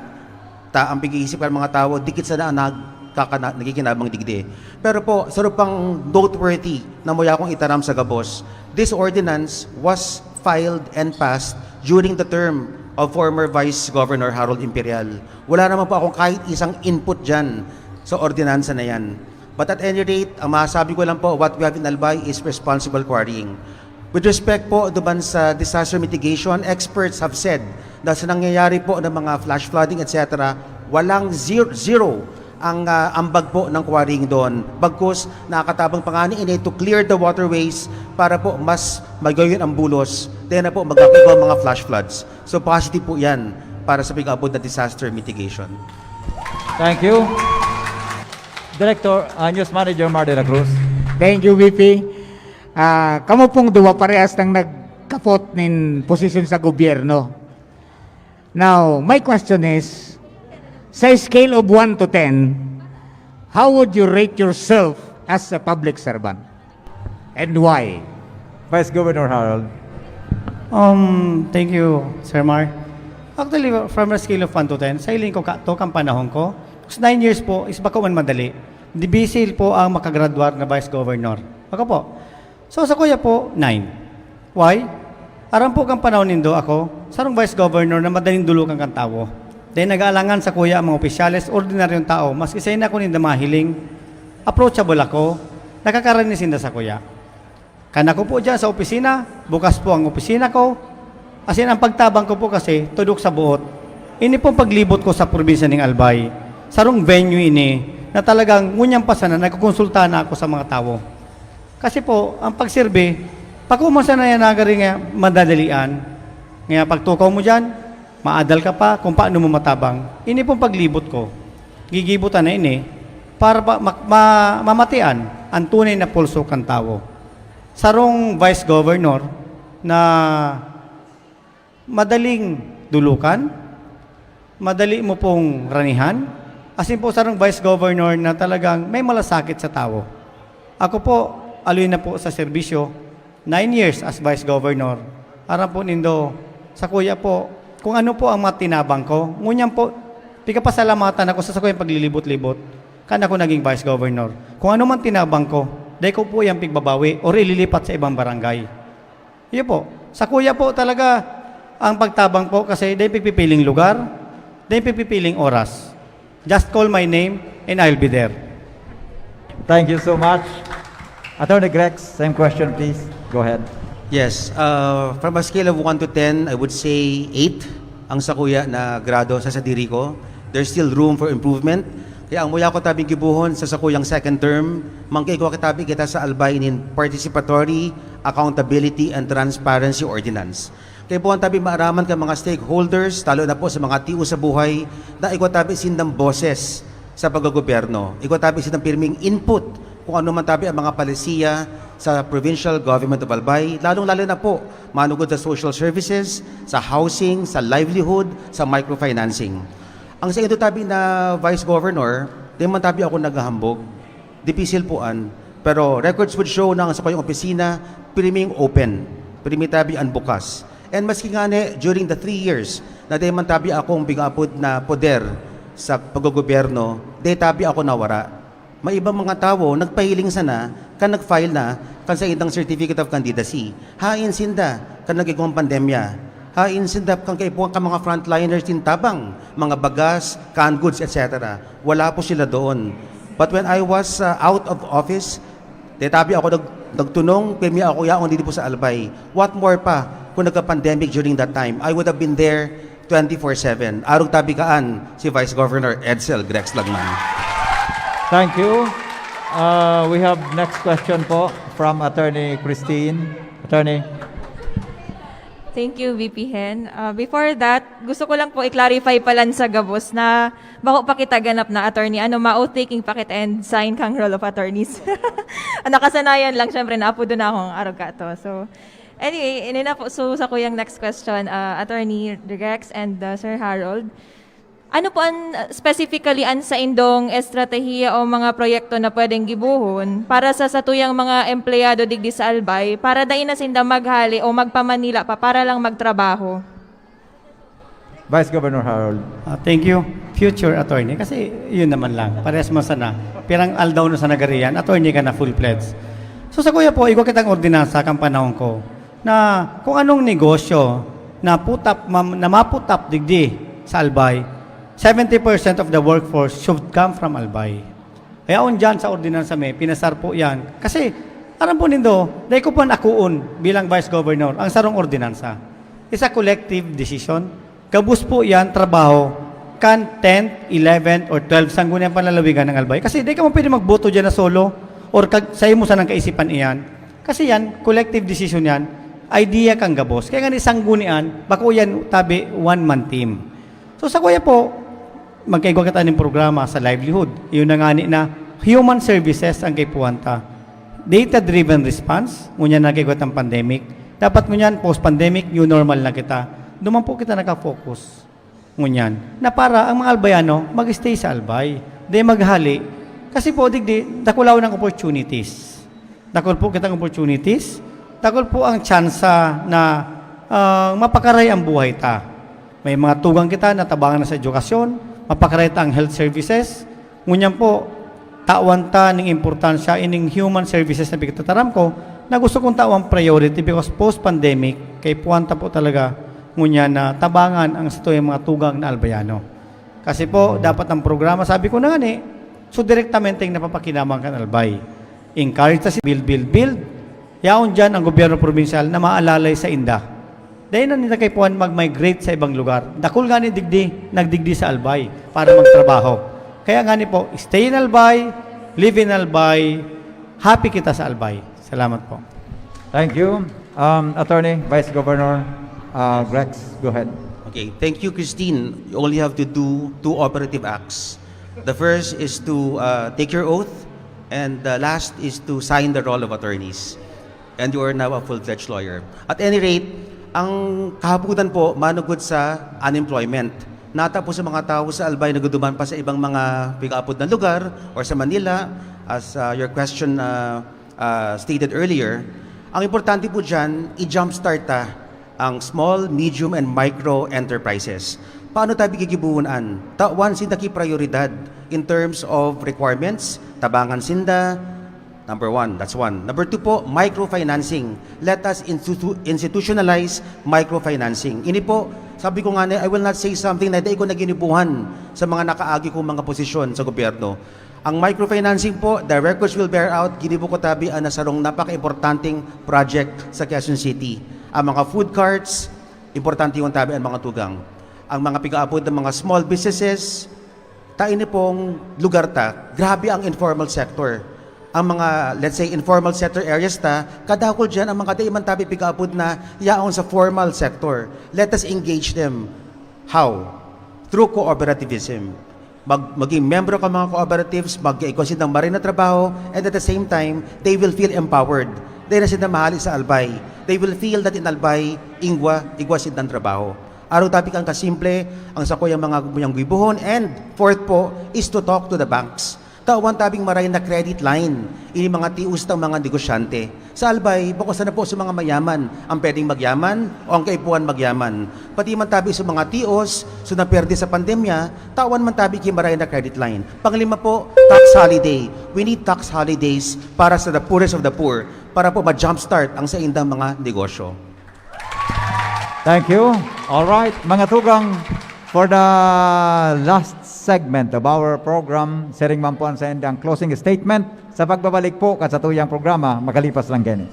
Ta ang pag-iisip kan mga tawo, dikit sana ang nagkakana, nagkikinabang digdi. Pero po, saro pang noteworthy na muya kong itaram sa gabos, this ordinance was filed and passed during the term of former Vice Governor Harold Imperial. Wala naman po akong kahit isang input dyan sa ordinansa na yan. But at any rate, ang masasabi ko lang po, what we have in Albay is responsible quarrying. With respect po duman sa disaster mitigation, experts have said na sa nangyayari po ng mga flash flooding, et cetera, walang zero, zero ang ah, ambag po ng quarrying doon. Bagkus, nakakatabang pa nga ni ini to clear the waterways para po mas magayon ang bulos. Then na po, magkakaibang mga flash floods. So positive po yan para sa pag-abot na disaster mitigation. Thank you. Director, uh, News Manager Mar de la Cruz. Thank you, V P. Ah, kamo pong duwa parehas nang nagkapot nin posisyon sa gobyerno. Now, my question is, sa scale of one to ten, how would you rate yourself as a public servant? And why? Vice Governor Harold. Um, thank you, Sir Mar. Actually, from a scale of one to ten, sa hiling ko kato, kan panahon ko, Sa nine years po is bako man madali. Dibisil po ang makagradwar na vice governor. Ako po. So, sakuya po, nine. Why? Aram po kan panahon nindo ako, sarong vice governor na madaling dulukan kan tawo. Dahil nag-aalangan sakuya ang mga opisyales, ordinaryong tao, maski sain ako ninda mahiling, approachable ako, nakakarani sinda sakuya. Kan ako po diyan sa opisina, bukas po ang opisina ko. As in, ang pagtabang ko po kasi, tudok sa buot. Ini pong paglibot ko sa probinsya ning Albay, sarong venue ini na talagang ngunyan pa sana nagkukonsulta na ako sa mga tawo. Kasi po, ang pagserbi, pakuman sana yan nagari nga madadalian. Nga pagtukaw mo diyan, maadal ka pa kung paano mo matabang. Ini pong paglibot ko, gigibutan na ini para pa, ma, ma, mamatian ang tunay na pulso kan tawo. Sarong vice governor na madaling dulukan, madali mo pong ranihan, asin po sarong vice governor na talagang may malasakit sa tawo. Ako po, aloy na po sa serbisyo, nine years as vice governor. Aram po nindo, sakuya po, kung ano po ang matinabang ko, ngunyan po, pigapasalamatan ako sa sakuyang paglilibot-libot, kan ako naging vice governor. Kung ano man tinabang ko, dai ko po yan pigbabawi or ililipat sa ibang barangay. Iyo po. Sakuya po talaga ang pagtabang po kasi dai pigpipiling lugar, dai pigpipiling oras. Just call my name and I'll be there. Thank you so much. Attorney Grex, same question, please. Go ahead. Yes, uh, from a scale of one to ten, I would say eight ang sakuya na grado sa sadiri ko. There's still room for improvement. Kaya ang muya ko tabing gibuhon sa sakuyang second term, mangkaigwa kitabi kita sa Albay nin Participatory Accountability and Transparency Ordinance. Kaipuhan tabi maaraman kan mga stakeholders, talo na po sa mga tiyo sa buhay, na igwa tabi sindang boses sa paggogobyerno. Igwa tabi sindang pirming input kung ano man tabi ang mga palisiya sa Provincial Government of Albay, lalong-lalo na po manugod sa social services, sa housing, sa livelihood, sa microfinancing. Ang sa ito tabi na Vice Governor, di man tabi ako naghahambog. Dipisil po an. Pero records would show na ang sakuyang opisina, pirming open. Pirmi tabi an bukas. And maski ngani, during the three years na di man tabi akong bigapod na poder sa paggogobyerno, di tabi ako nawara. May ibang mga tawo nagpahiling sana kan nag-file na kan sa indang Certificate of Candidacy. Hain sinda kan nag-igwang pandemya. Hain sinda kan kaipuhan kan mga frontliners din tabang, mga bagas, canned goods, et cetera. Wala po sila doon. But when I was uh, out of office, tetabi ako nag, nagtunong, pirmi ako yaon dito po sa Albay. What more pa kung nagka-pandemic during that time? I would have been there twenty-four seven. Arog tabi kaan si Vice Governor Edsel Grex Lagman. Thank you. Uh, we have next question po from Attorney Christine. Attorney. Thank you, V P Hen. Uh, before that, gusto ko lang po i-clarify pa lang sa gabos na bako pa kita ganap na attorney. Ano, ma-oath-taking pa kita and sign kang Roll of Attorneys. Nakasanayan lang, syempre, naapodo na akong arog ka to. So, anyway, ini na po. So, sa kuyang next question, uh, Attorney Rex and uh, Sir Harold, ano po an uh, specifically an saindong estratehiya o mga proyekto na pwedeng gibohon para sa satuyang mga empleyado digdi sa Albay para dai na sinda maghale o magpa-Manila pa para lang magtrabaho? Vice Governor Harold. Ah, thank you, future attorney. Kasi yun naman lang, parehas man sana. Pirang aldaw na sa nagariyan, attorney ka na full-fledged. So sakuya po, igwa kitang ordinansa kan panahon ko na kung anong negosyo na putap, mam, na maputap digdi sa Albay, seventy percent of the workforce should come from Albay. Kaya on dyan sa ordinansa may pinasar po yan. Kasi, aram po nindo, dai ko po akoon bilang Vice Governor ang sarong ordinansa. It's a collective decision. Gabos po yan, trabaho kan tenth, eleventh, or twelfth, sangguniang panlalawigan ng Albay. Kasi dai ka mo pwede magboto dyan na solo or kag, sa imo sanang kaisipan iyan. Kasi yan, collective decision yan. Idea kang gabos. Kaya nga ni sanggunian, bako yan tabi one-man team. So sakuya po, magkaigwa kita nin programa sa livelihood. Iyon na ngani na human services ang kaipuhan ta. Data-driven response, ngunyan nagkaigwa tang pandemic. Dapat ngunyan, post-pandemic, new normal na kita. Duman po kita nakafocus. Ngunyan, na para ang mga Albayano mag-stay sa Albay. Di maghali. Kasi po, digdi, dakulaw ng opportunities. Dakul po kitang opportunities. Dakul po ang tsansa na ah, mapakaray ang buhay ta. May mga tugang kita na tabangan na sa edukasyon, Mapakareta ang health services. Ngunyan po, tawan ta ning importansya ining human services na pigtataram ko na gusto kong tawan priority because post-pandemic, kaipuhan ta po talaga ngunyan na tabangan ang satuyang mga tugang na Albayano. Kasi po, dapat ang programa, sabi ko na nga ni, so direktamente yung napapakinabangan kan Albay. Encourage ta si build, build, build. Yaon dyan ang gobyerno probinsyal na maalalay sa inda. Dahil na nila kaipuhan mag-migrate sa ibang lugar. Dakul nga ni digdi, nagdigdi sa Albay para magtrabaho. Kaya nga ni po, stay in Albay, live in Albay, happy kita sa Albay. Salamat po. Thank you. Um, Attorney, Vice Governor uh, Grex, go ahead. Okay, thank you, Christine. You only have to do two operative acts. The first is to uh, take your oath, and the last is to sign the roll of attorneys. And you are now a full-fledged lawyer. At any rate, ang kahapunan po manugod sa unemployment. Nata po sa mga tao sa Albay na guduman pa sa ibang mga pig-aapod na lugar or sa Manila, as uh, your question uh, uh, stated earlier, ang importante po dyan, i-jumpstart ta ang small, medium, and micro enterprises. Paano tabi gigibuhon an? Tawan sinda ki prioridad in terms of requirements, tabangan sinda. Number one, that's one. Number two po, microfinancing. Let us institu- institutionalize microfinancing. Ini po, sabi ko nga na, I will not say something na dai ko naginibuhan sa mga nakaagi kong mga posisyon sa gobyerno. Ang microfinancing po, the records will bear out, ginibo ko tabi ang nasarong napaka-importanting project sa Quezon City. Ang mga food carts, importante yung tabi ang mga tugang. Ang mga pigaapod ng mga small businesses, ta ini pong lugar ta, grabe ang informal sector. Ang mga, let's say, informal sector areas ta, kadakol dyan ang mga dai man tabi pigaapod na yaon sa formal sector. Let us engage them. How? Through cooperativism. Mag, maging membro ka mga cooperatives, mag-igwa sindang maray na trabaho, and at the same time, they will feel empowered. Dahil na sila mahali sa Albay. They will feel that in Albay, ingwa, igwa sindang trabaho. Araw tabi kan kasimple, ang sakuyang mga guyang gibuhon, and fourth po is to talk to the banks. Tawan tabing maray na credit line, ini mga tios ng mga negosyante. Sa Albay, bako sana po sa mga mayaman ang pwedeng magyaman o ang kaipuhan magyaman. Pati man tabi sa mga tios, so naperde sa pandemya, tawan man tabi ki maray na credit line. Panglima po, tax holiday. We need tax holidays para sa the poorest of the poor, para po ma-jumpstart ang saindang mga negosyo. Thank you. All right, mga tugang, for the last segment of our program, siring man po ang saindang closing statement. Sa pagbabalik po kan satuyang programa, makalipas lang kini.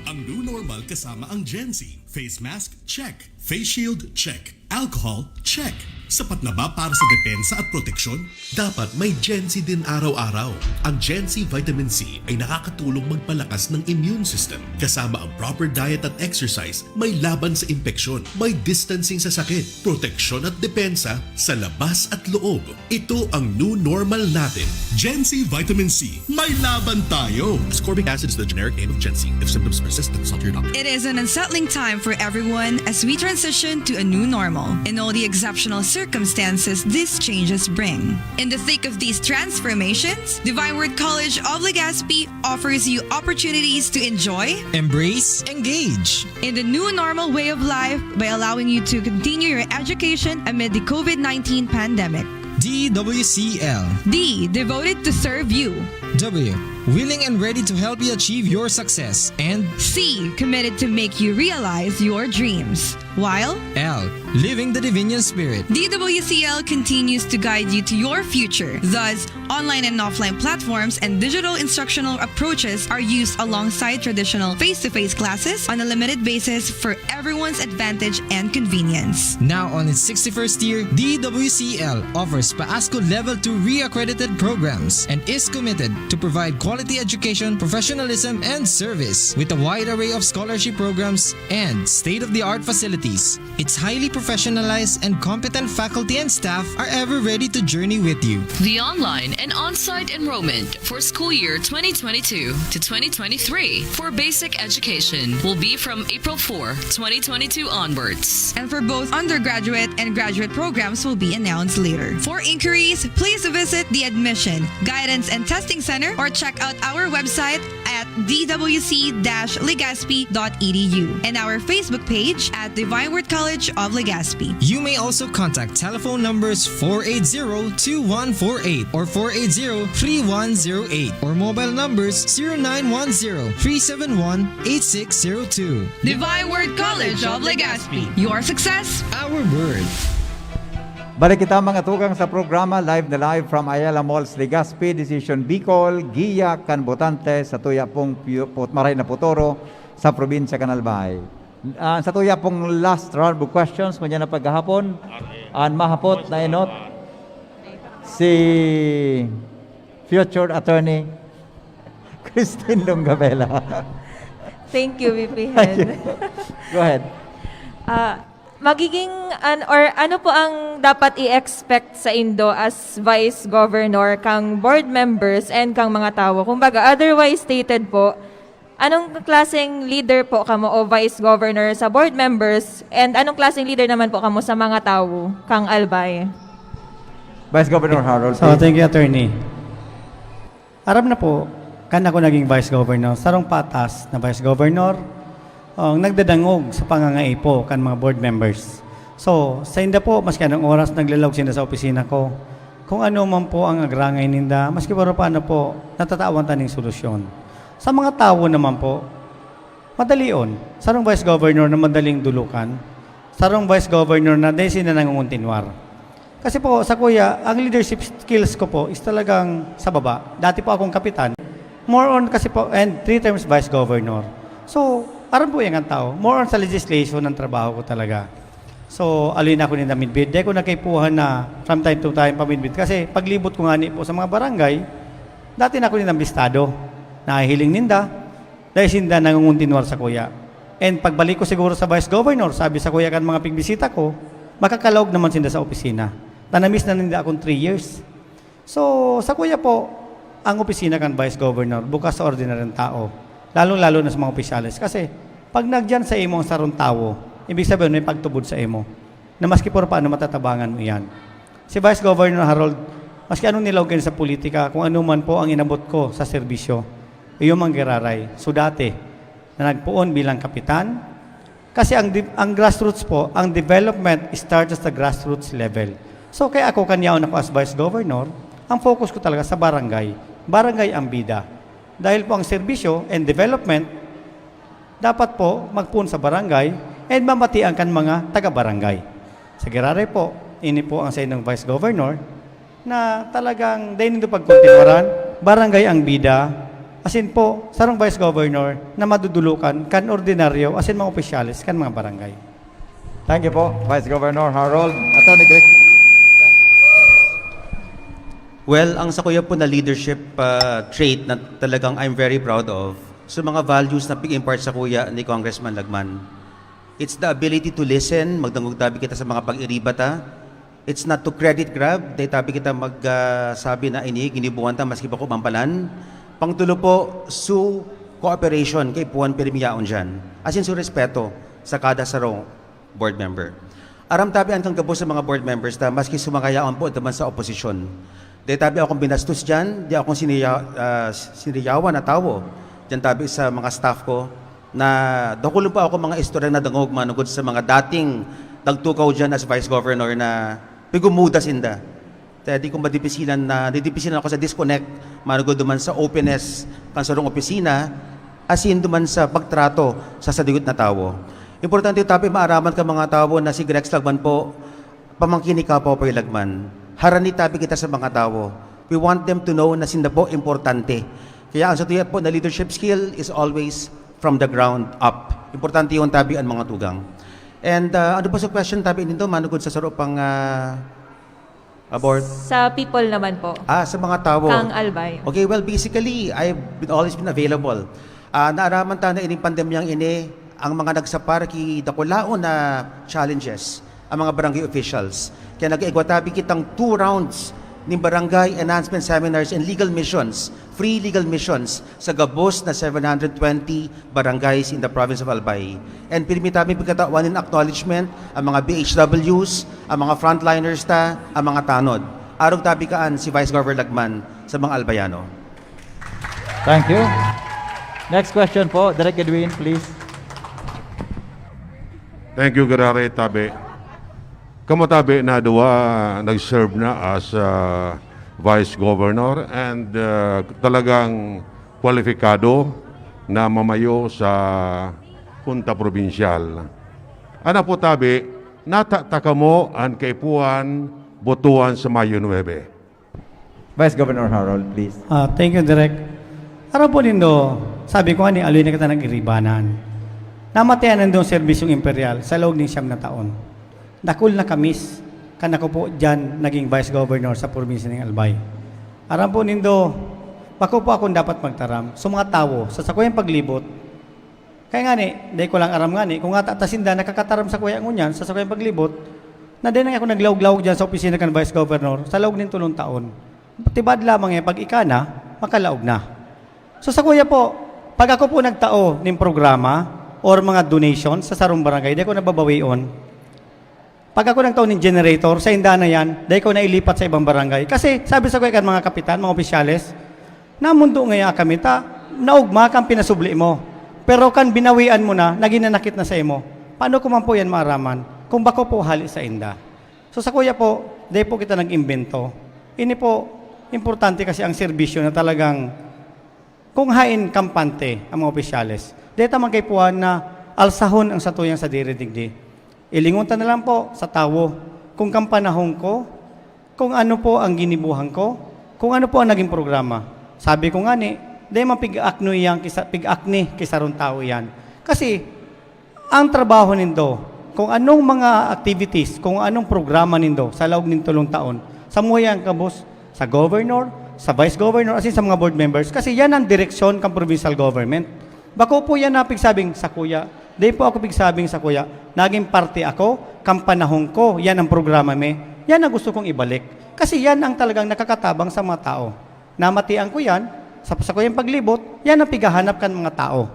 Ang new normal kasama ang Gen Z. Face mask, check. Face shield, check. Alcohol, check. Sapat na ba para sa depensa at proteksyon? Dapat may Gen Z din araw-araw. Ang Gen Z Vitamin C ay nakakatulong magpalakas ng immune system. Kasama ang proper diet at exercise, may laban sa impeksyon, may distancing sa sakit, proteksyon at depensa sa labas at loob. Ito ang new normal natin. Gen Z Vitamin C, may laban tayo! Ascorbic acid is the generic name of Gen Z. If symptoms persist, consult your doctor. It is an unsettling time for everyone as we transition to a new normal and all the exceptional circumstances these changes bring. In the thick of these transformations, Divine Word College of Legazpi offers you opportunities to enjoy, Embrace, engage. in the new normal way of life by allowing you to continue your education amid the COVID nineteen pandemic. D W C L. D, devoted to serve you. W, willing and ready to help you achieve your success. And C, committed to make you realize your dreams. While L, living the Divinian Spirit. D W C L continues to guide you to your future. Thus, online and offline platforms and digital instructional approaches are used alongside traditional face-to-face classes on a limited basis for everyone's advantage and convenience. Now on its sixty-first year, D W C L offers PAASCO Level two re-accredited programs and is committed to provide quality education, professionalism, and service. With a wide array of scholarship programs and state-of-the-art facilities, its highly professionalized and competent faculty and staff are ever ready to journey with you. The online and on-site enrollment for school year twenty twenty-two to twenty twenty-three for basic education will be from April fourth, twenty twenty-two onwards. And for both undergraduate and graduate programs will be announced later. For inquiries, please visit the Admission, Guidance and Testing Center or check out our website at d w c dash legazpi dot e d u and our Facebook page at Divine Word College of Legazpi. You may also contact telephone numbers four eight zero, two one four eight or four eight zero, three one zero eight or mobile numbers zero nine one zero, three seven one, eight six zero two. Divine Word College of Legazpi. Your success, our word. Balik kita, mga tugang, sa programa, live na live from Ayala Malls, Legazpi, Decision Bicol, giya kan botante sa tuya pong pu-, put-, maray na putoro sa probinsya kan Albay. Ah, sa tuya pong last round of questions, ngunyan na paghahapon, an mahapot na enot, si future attorney Christine Longabela. Thank you, V P Thank you. Head. Go ahead. Ah, magiging an or ano po ang dapat i-expect sa indo as vice governor, kang board members and kang mga tawo? Kumbaga, otherwise stated po, anong klaseng leader po kamo o vice governor sa board members, and anong klaseng leader naman po kamo sa mga tawo, kang Albay? Vice Governor Harold. So, thank you, Attorney. Aram na po, kan ako naging Vice Governor, sarong patas na Vice Governor, ang nagdadangog sa pangangaipo kan mga board members. So, sa inda po, maski anong oras, naglalaog sinda sa opisina ko. Kung ano man po ang agrangay ninda, maski pero paano po, natatawan ta ning solusyon. Sa mga tawo naman po, madalion. Sarong Vice Governor na madaling dulukan. Sarong Vice Governor na dahil sila nangunguntinwar. Kasi po, sa kuya, ang leadership skills ko po is talagang sa baba. Dati po akong kapitan. More on kasi po, and three terms vice governor. So, aram po yan ang tao. More on sa legislation ang trabaho ko talaga. So, alin ako ninda midbid. Dahil ko nakaipuhan na from time to time pamidbid. Kasi paglibot ko nga ni po sa mga barangay, dati na ako ninda bistado. Nahihiling ninda. Dahil sinda nangunguntinwar sa kuya. And pagbalik ko siguro sa vice governor, sabi sa kuya kan mga pigbisita ko, makakalaog naman sinda sa opisina. Tanamis na ninda akong three years. So, sa kuya po, ang opisina kan vice governor, bukas sa ordinaryong tao. Lalong-lalo na sa mga opisyales. Kasi, pag nagyan sa imo ang sarong tawo, ibig sabihin may pagtubod sa imo. Na maski por paano matatabangan mo iyan. Si Vice Governor Harold, maski anong nilaog kayo sa politika, kung ano man po ang inabot ko sa serbisyo, iyo mang giraray. So dati, na nagpoon bilang kapitan, kasi ang, di- ang grassroots po, ang development starts at the grassroots level. So kaya ako, kanyaon ako as Vice Governor, ang focus ko talaga sa barangay. Barangay ang bida. Dahil po ang serbisyo and development, dapat po magpoon sa barangay and mamatian kan mga taga-barangay. Sa giraray po, ini po ang sa inyong Vice Governor na talagang dahil nindo pagkontinwaran, barangay ang bida, asin po, sarong Vice Governor na madudulukan kan ordinaryo asin mga opisyales kan mga barangay. Thank you po, Vice Governor Harold. Attorney Greg. Well, ang sa kuya po na leadership uh, trait na talagang I'm very proud of, so mga values na pig-impart sa kuya ni Congressman Lagman. It's the ability to listen, magdangog tabi kita sa mga pag-iriba ta. It's not to credit grab, dahil tabi kita magsabi uh, na ini, ginibuhan ta, maski pa ko mampalan. Pangtulo po, su cooperation kay puwan pirmiyaon dyan. As in, su respeto sa kada sarong board member. Aram tabi an kang gabos sa mga board members ta, maski sumangayaon po naman sa oposisyon. Di tabi akong binastos dyan, di akong siniya, uh, siniyawan na tawo dyan tabi sa mga staff ko na dakulon pa ako mga istorya na dangog manugod sa mga dating nagtukaw dyan as vice governor na pigumuda sinda. Kaya di ko madipisilan na, didipisilan ako sa disconnect, manugod naman sa openness kan sarong opisina, asin duman sa pagtrato sa sadigot na tawo. Importante tabi maaraman ka mga tawo na si Grex Lagman po, pamangkin ni Kapaw Pay Lagman. Harani tabi kita sa mga tawo. We want them to know na sinda po importante. Kaya ang sa tuya po na leadership skill is always from the ground up. Importante yung tabi ang mga tugang. And uh, ano pa sa question tabi nito? Manugod sa saro pang uh, abort? Sa people naman po. Ah, sa mga tawo. Kang Albay. Okay, well, basically, I've been, always been available. Ah, naaraman ta na ining pandemyang ini, ang mga nagsapar ki dakulaon na challenges, ang mga barangay officials. Kaya nag-igwa tabi kitang two rounds ni barangay enhancement seminars and legal missions, free legal missions, sa gabos na seven hundred twenty barangays in the province of Albay. And pirmi tabi pagkatawan nin acknowledgement ang mga B H Ws, ang mga frontliners ta, ang mga tanod. Arog tabi kaan si Vice Governor Lagman sa mga Albayano. Thank you. Next question po, Direk Edwin, please. Thank you, Giraray Tabe. Kamo tabi na duwa nag-serve na as uh, Vice Governor and uh, talagang kwalipikado na mamayo sa Junta Provincial. Ano po tabi, nata ta kamo an kaipuhan botohan sa Mayo nuebe. Vice Governor Harold, please. Ah, thank you, Direk. Aram po nindo, sabi ko nga ni, aloy na kita nag-iribanan. Namatayan nindong serbisyong imperial sa laog ning siyam na taon. Dakul na kamis, kan ako po dyan naging Vice Governor sa probinsya ng Albay. Aram po nindo, bako po akong dapat magtaram. So mga tawo, sa sakuyang paglibot, kaya nga ni, dai ko lang aram nga ni, kung ata ta sinda nakakataram sa kuya ngunyan, sa sakuyang paglibot, na din ako naglaog-laog dyan sa opisina kan Vice Governor sa laog nin tulong taon. Tibad lamang eh, pag ika na, makalaog na. So sa kuya po, pag ako po nagtao nin programa or mga donation sa sarong barangay, di ako nababawion. Pag ako nagtao nin generator, sa inda na yan, dai ko nailipat sa ibang barangay. Kasi sabi sa kuya kan mga kapitan, mga opisyales, namundo ngaya kami ta, naugma kan pinasubli mo. Pero kan binawian mo na, naging nanakit na sa imo. Paano ko man po yan maaraman kung bako po hali sa inda? So sa kuya po, dai po kita nag-imbento. Ini po, importante kasi ang serbisyo na talagang kung hain kampante ang mga opisyales, dai ta man kaipuhan na alsahon ang satuyang sadiri digdi. Ilingon ta na lang po sa tawo kung kan panahon ko, kung ano po ang ginibuhan ko, kung ano po ang naging programa. Sabi ko nga ni, dai man pig-akno iyan kisa, pig-akni ki sarong tawo iyan. Kasi ang trabaho nindo, kung anong mga activities, kung anong programa nindo sa laog nin tulong taon, samuya ang kabos sa governor, sa vice governor, asin sa mga board members, kasi yan ang direksyon kan provincial government. Bako po yan na pigsabing sa kuya. Di po ako pigsabing sa kuya. Naging parte ako, kan panahon ko, yan ang programa mi. Yan ang gusto kong ibalik. Kasi yan ang talagang nakakatabang sa mga tao. Namatian ko yan, sa, sa kuyang paglibot, yan ang pigahanap kan mga tao.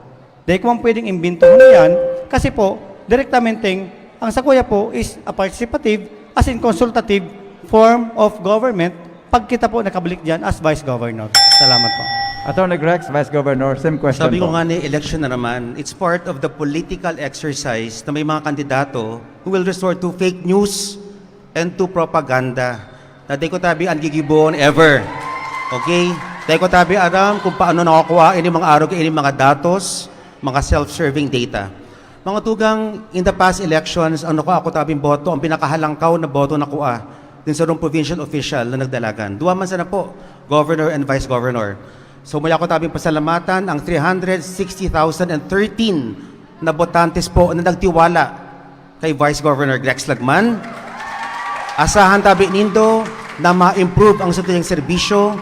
Dai ko man pwedeng imbintohon yan, kasi po, direktamenteng, ang sa kuya po is a participative, as in consultative, form of government, pag kita po nakabalik dyan as Vice Governor. Salamat po. Attorney Grex, Vice Governor, same question Sabi po. ko nga ni, election na naman. It's part of the political exercise na may mga kandidato who will resort to fake news and to propaganda na di ko tabi an gigibohon ever. Okay? Di ko tabi aram kung paano nakukuha ini mga arog, ini mga datos, mga self-serving data. Mga tugang, in the past elections, ang nakuha ko tabing boto, ang pinakahalangkaw na boto nakuha din sa provincial official na nagdalagan. Duwa man sana po, governor and vice governor. So, maya ko tabing pasalamatan ang three hundred sixty thousand and thirteen na botantes po na nagtiwala kay Vice Governor Grex Lagman. Asahan tabi nindo na ma-improve ang satuyang serbisyo.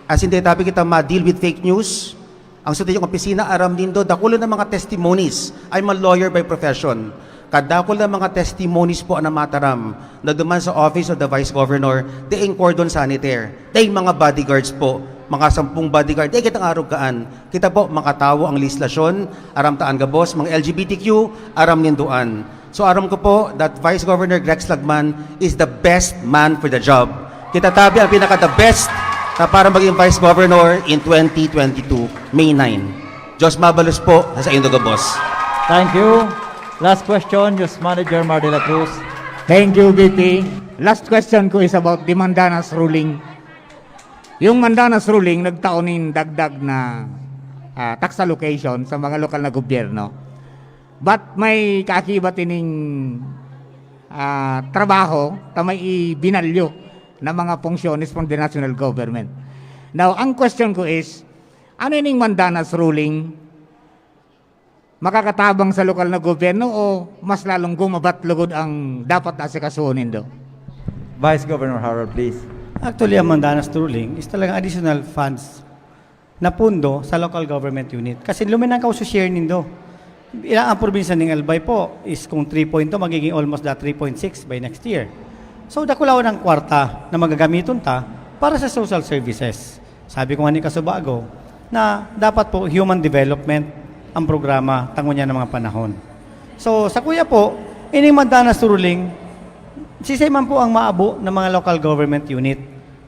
As in, di tabi kita ma-deal with fake news. Ang satuyang opisina, aram nindo, dakul na mga testimonies. I'm a lawyer by profession. Kadakul na mga testimonies po na mataram na duman sa Office of the Vice Governor, daing cordon sanitaire, daing mga bodyguards po, mga sampung bodyguard, daing kitang arog kaan. Kita po, makatawo ang lehislasyon, aram taan gabos, mga L G B T Q, aram nindoan. So aram ko po that Vice Governor Grex Lagman is the best man for the job. Kita tabi ang pinaka-the best na para maging Vice Governor in twenty twenty-two, May nine. Diyos mabalos po sa saindo gabos. Thank you. Last question, News Manager Mar de la Cruz. Thank you, V P. Last question ko is about the Mandanas ruling. Yung Mandanas ruling, nagtao nin dagdag na ah, tax allocation sa mga lokal na gobyerno. But may kaakibat ining ah, trabaho ta may ibinalyo na mga funksyones from the national government. Now, ang question ko is, ano ining Mandanas ruling? Makakatabang sa lokal na gobyerno o mas lalong gumabat lugod ang dapat na asikasuhon nindo? Vice Governor Harold, please. Actually, ang Mandanas ruling is talagang additional funds na pundo sa local government unit. Kasi luminang ka sa share nindo. Ila ang probinsya ng Albay po is kung three point two, magiging almost that three point six by next year. So, dakulaon ang kwarta na magagamiton ta para sa social services. Sabi ko nga ni Kasubago na dapat po human development ang programa tangon niya ng mga panahon. So, sa kuya po, ining Mandanas ruling, sisay man po ang maabo ng mga local government unit.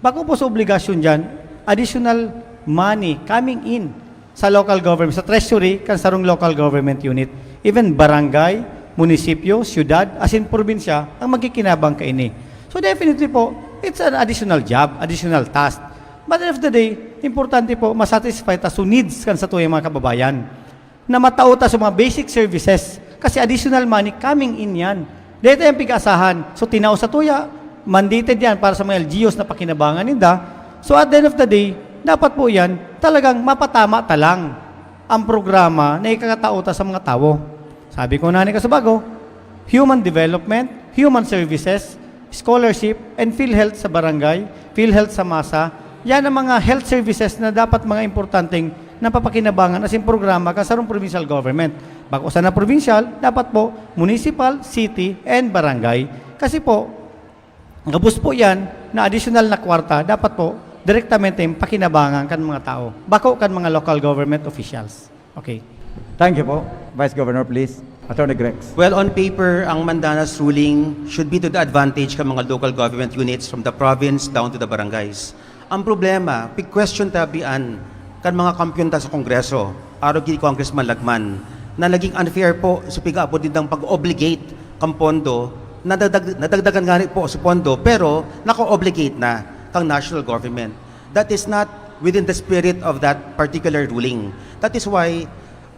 Bako po sa obligasyon dyan, additional money coming in sa local government, sa treasury kan sarong local government unit. Even barangay, munisipyo, siyudad, asin probinsya ang magkikinabang kaini. So definitely po, it's an additional job, additional task. But at the end of the day, importante po, masatisfy ta sa needs kan satuyang mga kababayan na matao ta sa mga basic services kasi additional money coming in yan. Dito yung pig-asahan. So, tinao sa tuya, mandated yan para sa mga L G Us na pakinabangan ninda. So, at the end of the day, dapat po yan, talagang mapatama ta lang ang programa na ikakatao ta sa mga tawo. Sabi ko na ni Kasubago, human development, human services, scholarship, and PhilHealth sa barangay, PhilHealth sa masa, yan ang mga health services na dapat mga importanteng napapakinabangan asin programa kan sarong provincial government. Bako sana provincial, dapat po municipal, city, and barangay. Kasi po, gabos po yan na additional na kwarta, dapat po direktamente pakinabangan kan mga tao, bako kan mga local government officials. Okay. Thank you po. Vice Governor, please. Attorney Grex. Well, on paper, ang Mandanas ruling should be to the advantage kan mga local government units from the province down to the barangays. Ang problema, pig-question tabian kan mga kampiyon ta sa Kongreso, arog ki Congressman Lagman, na naging unfair po sa pig-aabot nindang pag-obligate kan pondo, nadag- nadagdagan ngani po sa pondo, pero naka-obligate na kang national government. That is not within the spirit of that particular ruling. That is why,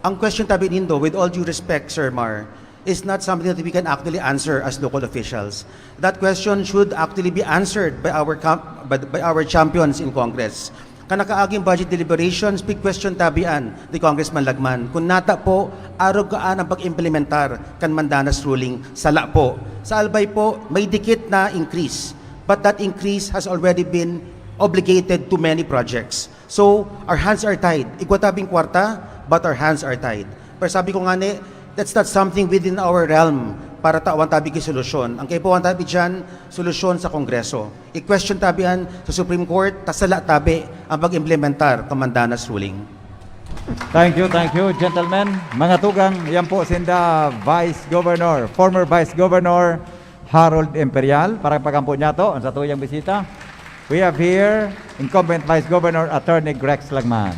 ang question tabi nindo, with all due respect, Sir Mar, is not something that we can actually answer as local officials. That question should actually be answered by our com- by, by our champions in Congress. Kan nakaaging budget deliberations, pig-question tabian ni Congressman Lagman kung nata po arog kaan ang pag-implementar kan Mandanas ruling. Sala po. Sa Albay po, may dikit na increase. But that increase has already been obligated to many projects. So, our hands are tied. Igwa tabing kwarta, but our hands are tied. Pero sabi ko nga ni, that's not something within our realm para tawan tabi ki solusyon. Ang kaipuhan tabi dyan, solusyon sa Kongreso. I-question tabian sa Supreme Court, tasala tabi ang pag-implementar kan Mandanas ruling. Thank you, thank you, gentlemen. Mga tugang, yan po sinda Vice Governor, former Vice Governor Harold Imperial. Para pagkampo niya to, ang satuyang bisita. We have here incumbent Vice Governor Attorney Grex Lagman.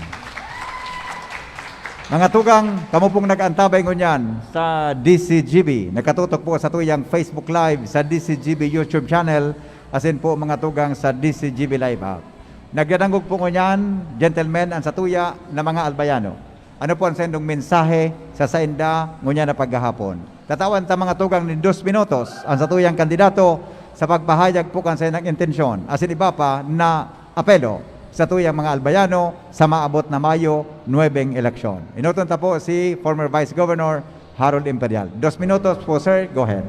Mga tugang, kamo pong nag-antabay ngunyan sa D C G B. Nakatutok po sa tuyang Facebook Live sa D C G B YouTube channel, asin po mga tugang sa D C G B Live app. Nagdadangog po ngunyan, gentlemen, ang satuya na mga Albayano. Ano po ang saindong mensahe sa sainda ngunyan na paghahapon? Tatawan ta mga tugang nin dos minutos ang satuyang kandidato sa pagpahayag po kan saindang intensyon, asin iba pa na apelo sa tuyang mga Albayano sa maabot na Mayo nuebeng eleksyon. Enoton ta po si former Vice Governor Harold Imperial. Dos minutos po, sir. Go ahead.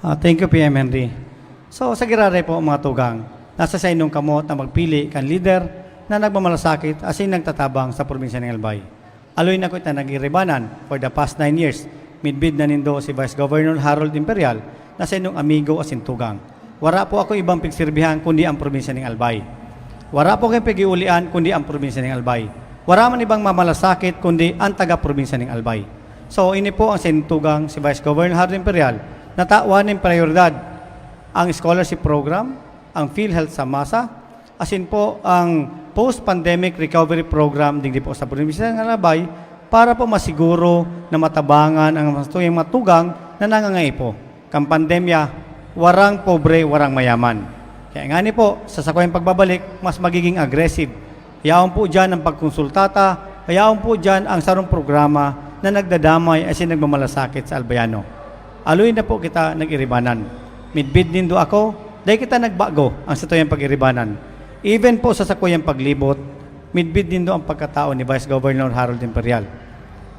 Ah, thank you, P M Henry. So, sa giraray po, mga tugang, nasa saindong kamot na magpili kan lider na nagmamalasakit asin nagtatabang sa probinsya nin Albay. Aloy na ko ita nag-iribanan for the past nine years. Midbid na nindo si Vice Governor Harold Imperial na saindong amigo asin tugang. Wara po ako ibang pigsirbihan kundi ang probinsya ning Albay. Wara po akong pag-iulian kundi ang probinsya ning Albay. Wara man ibang mamalasakit kundi ang taga-probinsya ning Albay. So, ini po ang saindong tugang si Vice Governor Harold Imperial na tawan nin prioridad ang scholarship program, ang PhilHealth sa masa, asin po ang post-pandemic recovery program digdi po sa probinsya ng Albay para po masiguro na matabangan ang mga tuyang mga tugang na nangangaipo. Kan pandemya, warang pobre, warang mayaman. Kaya ngani po, sa sakuyang pagbabalik, mas magiging aggressive. Yaon po dyan ang pagkonsulta ta, yaon po dyan ang sarong programa na nagdadamay asin nagmamalasakit sa Albayano. Aloy na po kita nag-iribanan. Midbid nindo ako, dai kita nagbago ang satuyang pag-iribanan. Even po sa sakuyang paglibot, midbid nindo ang pagkatao ni Vice Governor Harold Imperial.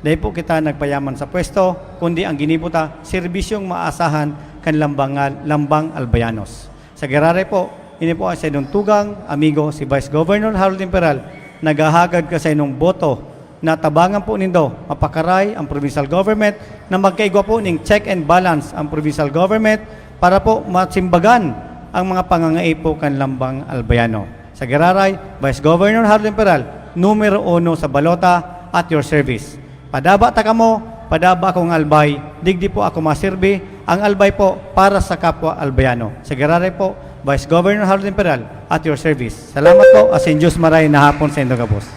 Dai po kita nagpayaman sa pwesto, kundi ang ginibo ta, serbisyong maasahan kan lambang, lambang Albayanos. Sa giraray po, ini po ang saindong tugang, amigo, si Vice Governor Harold Imperial, naghahagad ka saindong boto na tabangan po nindo, mapakaray ang provincial government na magkaigwa po ning check and balance ang provincial government para po masimbagan ang mga pangangaipo kan lambang Albayano. Sa giraray, Vice Governor Harold Imperial, numero uno sa balota, at your service. Padaba ta kamo, padaba akong Albay, digdi po ako maserbi, ang Albay po para sa kapwa Albayano. Sa giraray po, Vice Governor Harold Imperial, at your service. Salamat po, asin Diyos maray na hapon saindo gabos.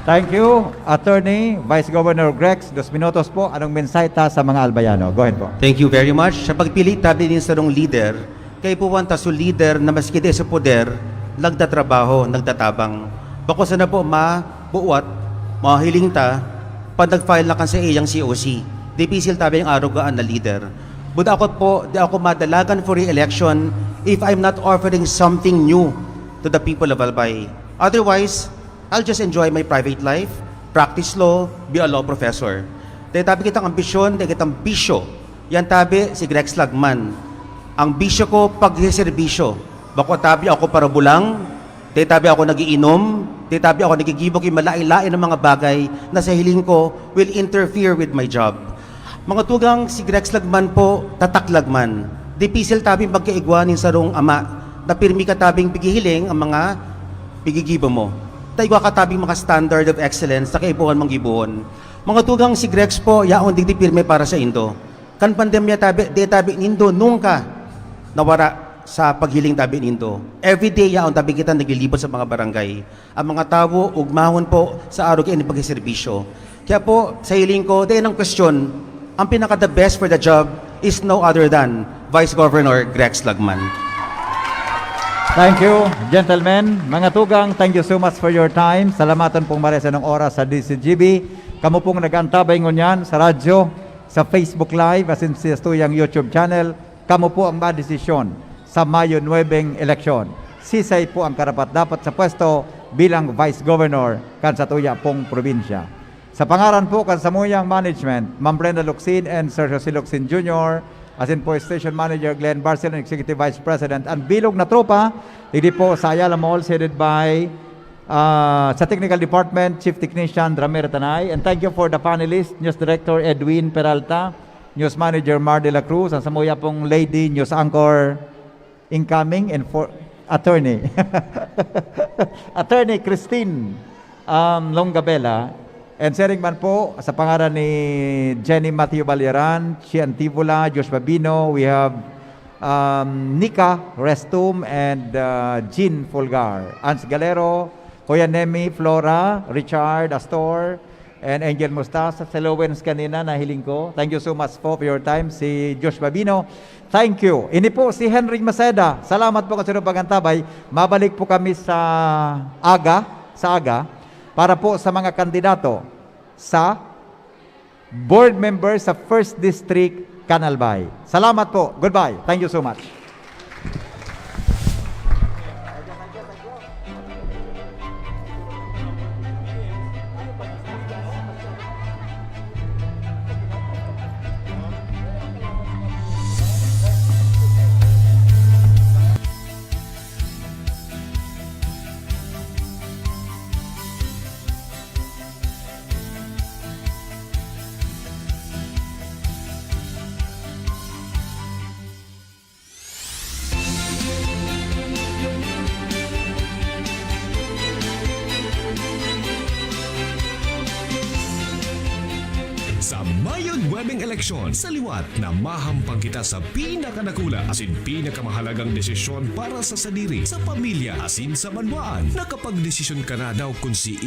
Thank you, Attorney Vice Governor Grex. Dos minutos po. Anong mensahe ta sa mga Albayano? Go ahead po. Thank you very much. Sa pagpili tabi nin sarong leader, kaipuhan ta su leader na maski di sa poder, nagtatrabaho, nagtatabang. Bako sana po mabuwat, mahiling ta, pag nag-file na kan sa iyang C O C. Dipisil tabi ang arugaan na leader. But ako po, di ako madalagan for re-election if I'm not offering something new to the people of Albay. Otherwise, I'll just enjoy my private life, practice law, be a law professor. Dai tabi kitang ambisyon, dai kitang bisyo. Yan tabi si Grex Lagman. Ang bisyo ko, pagseserbisyo. Bako tabi ako parabulang, dai tabi ako nagiinom, dai tabi ako nagigibo ki malain-lain na mga bagay na sa hiling ko will interfere with my job. Mga tugang, si Grex Lagman po, tatak Lagman. Dipisil tabi magkaigwa nin sarong ama na pirmi ka tabing pigihiling ang mga pigigibo mo. Ta igwa ka tabing mga standard of excellence na kaipuhan mong gibohon. Mga tugang, si Grex po, yaon digdi pirmi para sa indo. Kan pandemya tabi, di tabi nindo nungka nawara sa paghiling tabi nindo. Every day, yaon tabi kita naglilibot sa mga barangay. Ang mga tawo, ugmahon po sa arog kaini pagseserbisyo. Kaya po, sa hiling ko, di nang kwestiyon, ang pinaka-the best for the job is no other than Vice Governor Grex Lagman. Thank you, gentlemen. Mga tugang, thank you so much for your time. Salamaton pong maray sa inyong oras sa D Z G B. Kamo pong nag-antabay ngunyan sa radyo, sa Facebook Live, asin sa tuyang YouTube channel. Kamo po ang madesisyon sa Mayo nuebeng eleksyon. Sisay po ang karapat-dapat sa pwesto bilang Vice Governor kan satuya pong probinsya. Sa pangaran po kan samuyang management, Ma'am Brenda Locsin and Sir Jose Locsin Junior, asin po Station Manager Glenn Barcel and Executive Vice President, ang bilog na tropa, digdi po sa Ayala Mall, headed by, ah, sa Technical Department, Chief Technician Ramir Tanay. And thank you for the panelists, News Director Edwin Peralta, News Manager Mar de la Cruz, ang samuya pong lady news anchor incoming and for attorney. Attorney Christine, um, Longabela. And sharing man po sa pangaran ni Jenny Matthew Balyaran, Chi Antivola, Josh Babino, we have, um, Nika Restum and, uh, Jean Fulgar. Ans Galero, Kuya Nemi, Flora, Richard, Astor, and Angel Mustasa, sa Lowens kanina, nahiling ko. Thank you so much po for your time. Si Josh Babino, thank you. Ini po si Henry Maceda. Salamat po kasi pag-antabay. Mabalik po kami sa aga, sa aga, para po sa mga kandidato sa board member sa First District, Canalbay. Salamat po. Goodbye. Thank you so much. Sa Mayo nuebeng eleksyon, sa liwat na mahampang kita sa pinakadakula asin pinakamahalagang desisyon para sa sadiri, sa pamilya, asin sa banwaan. Nakapagdesisyon ka na daw kun si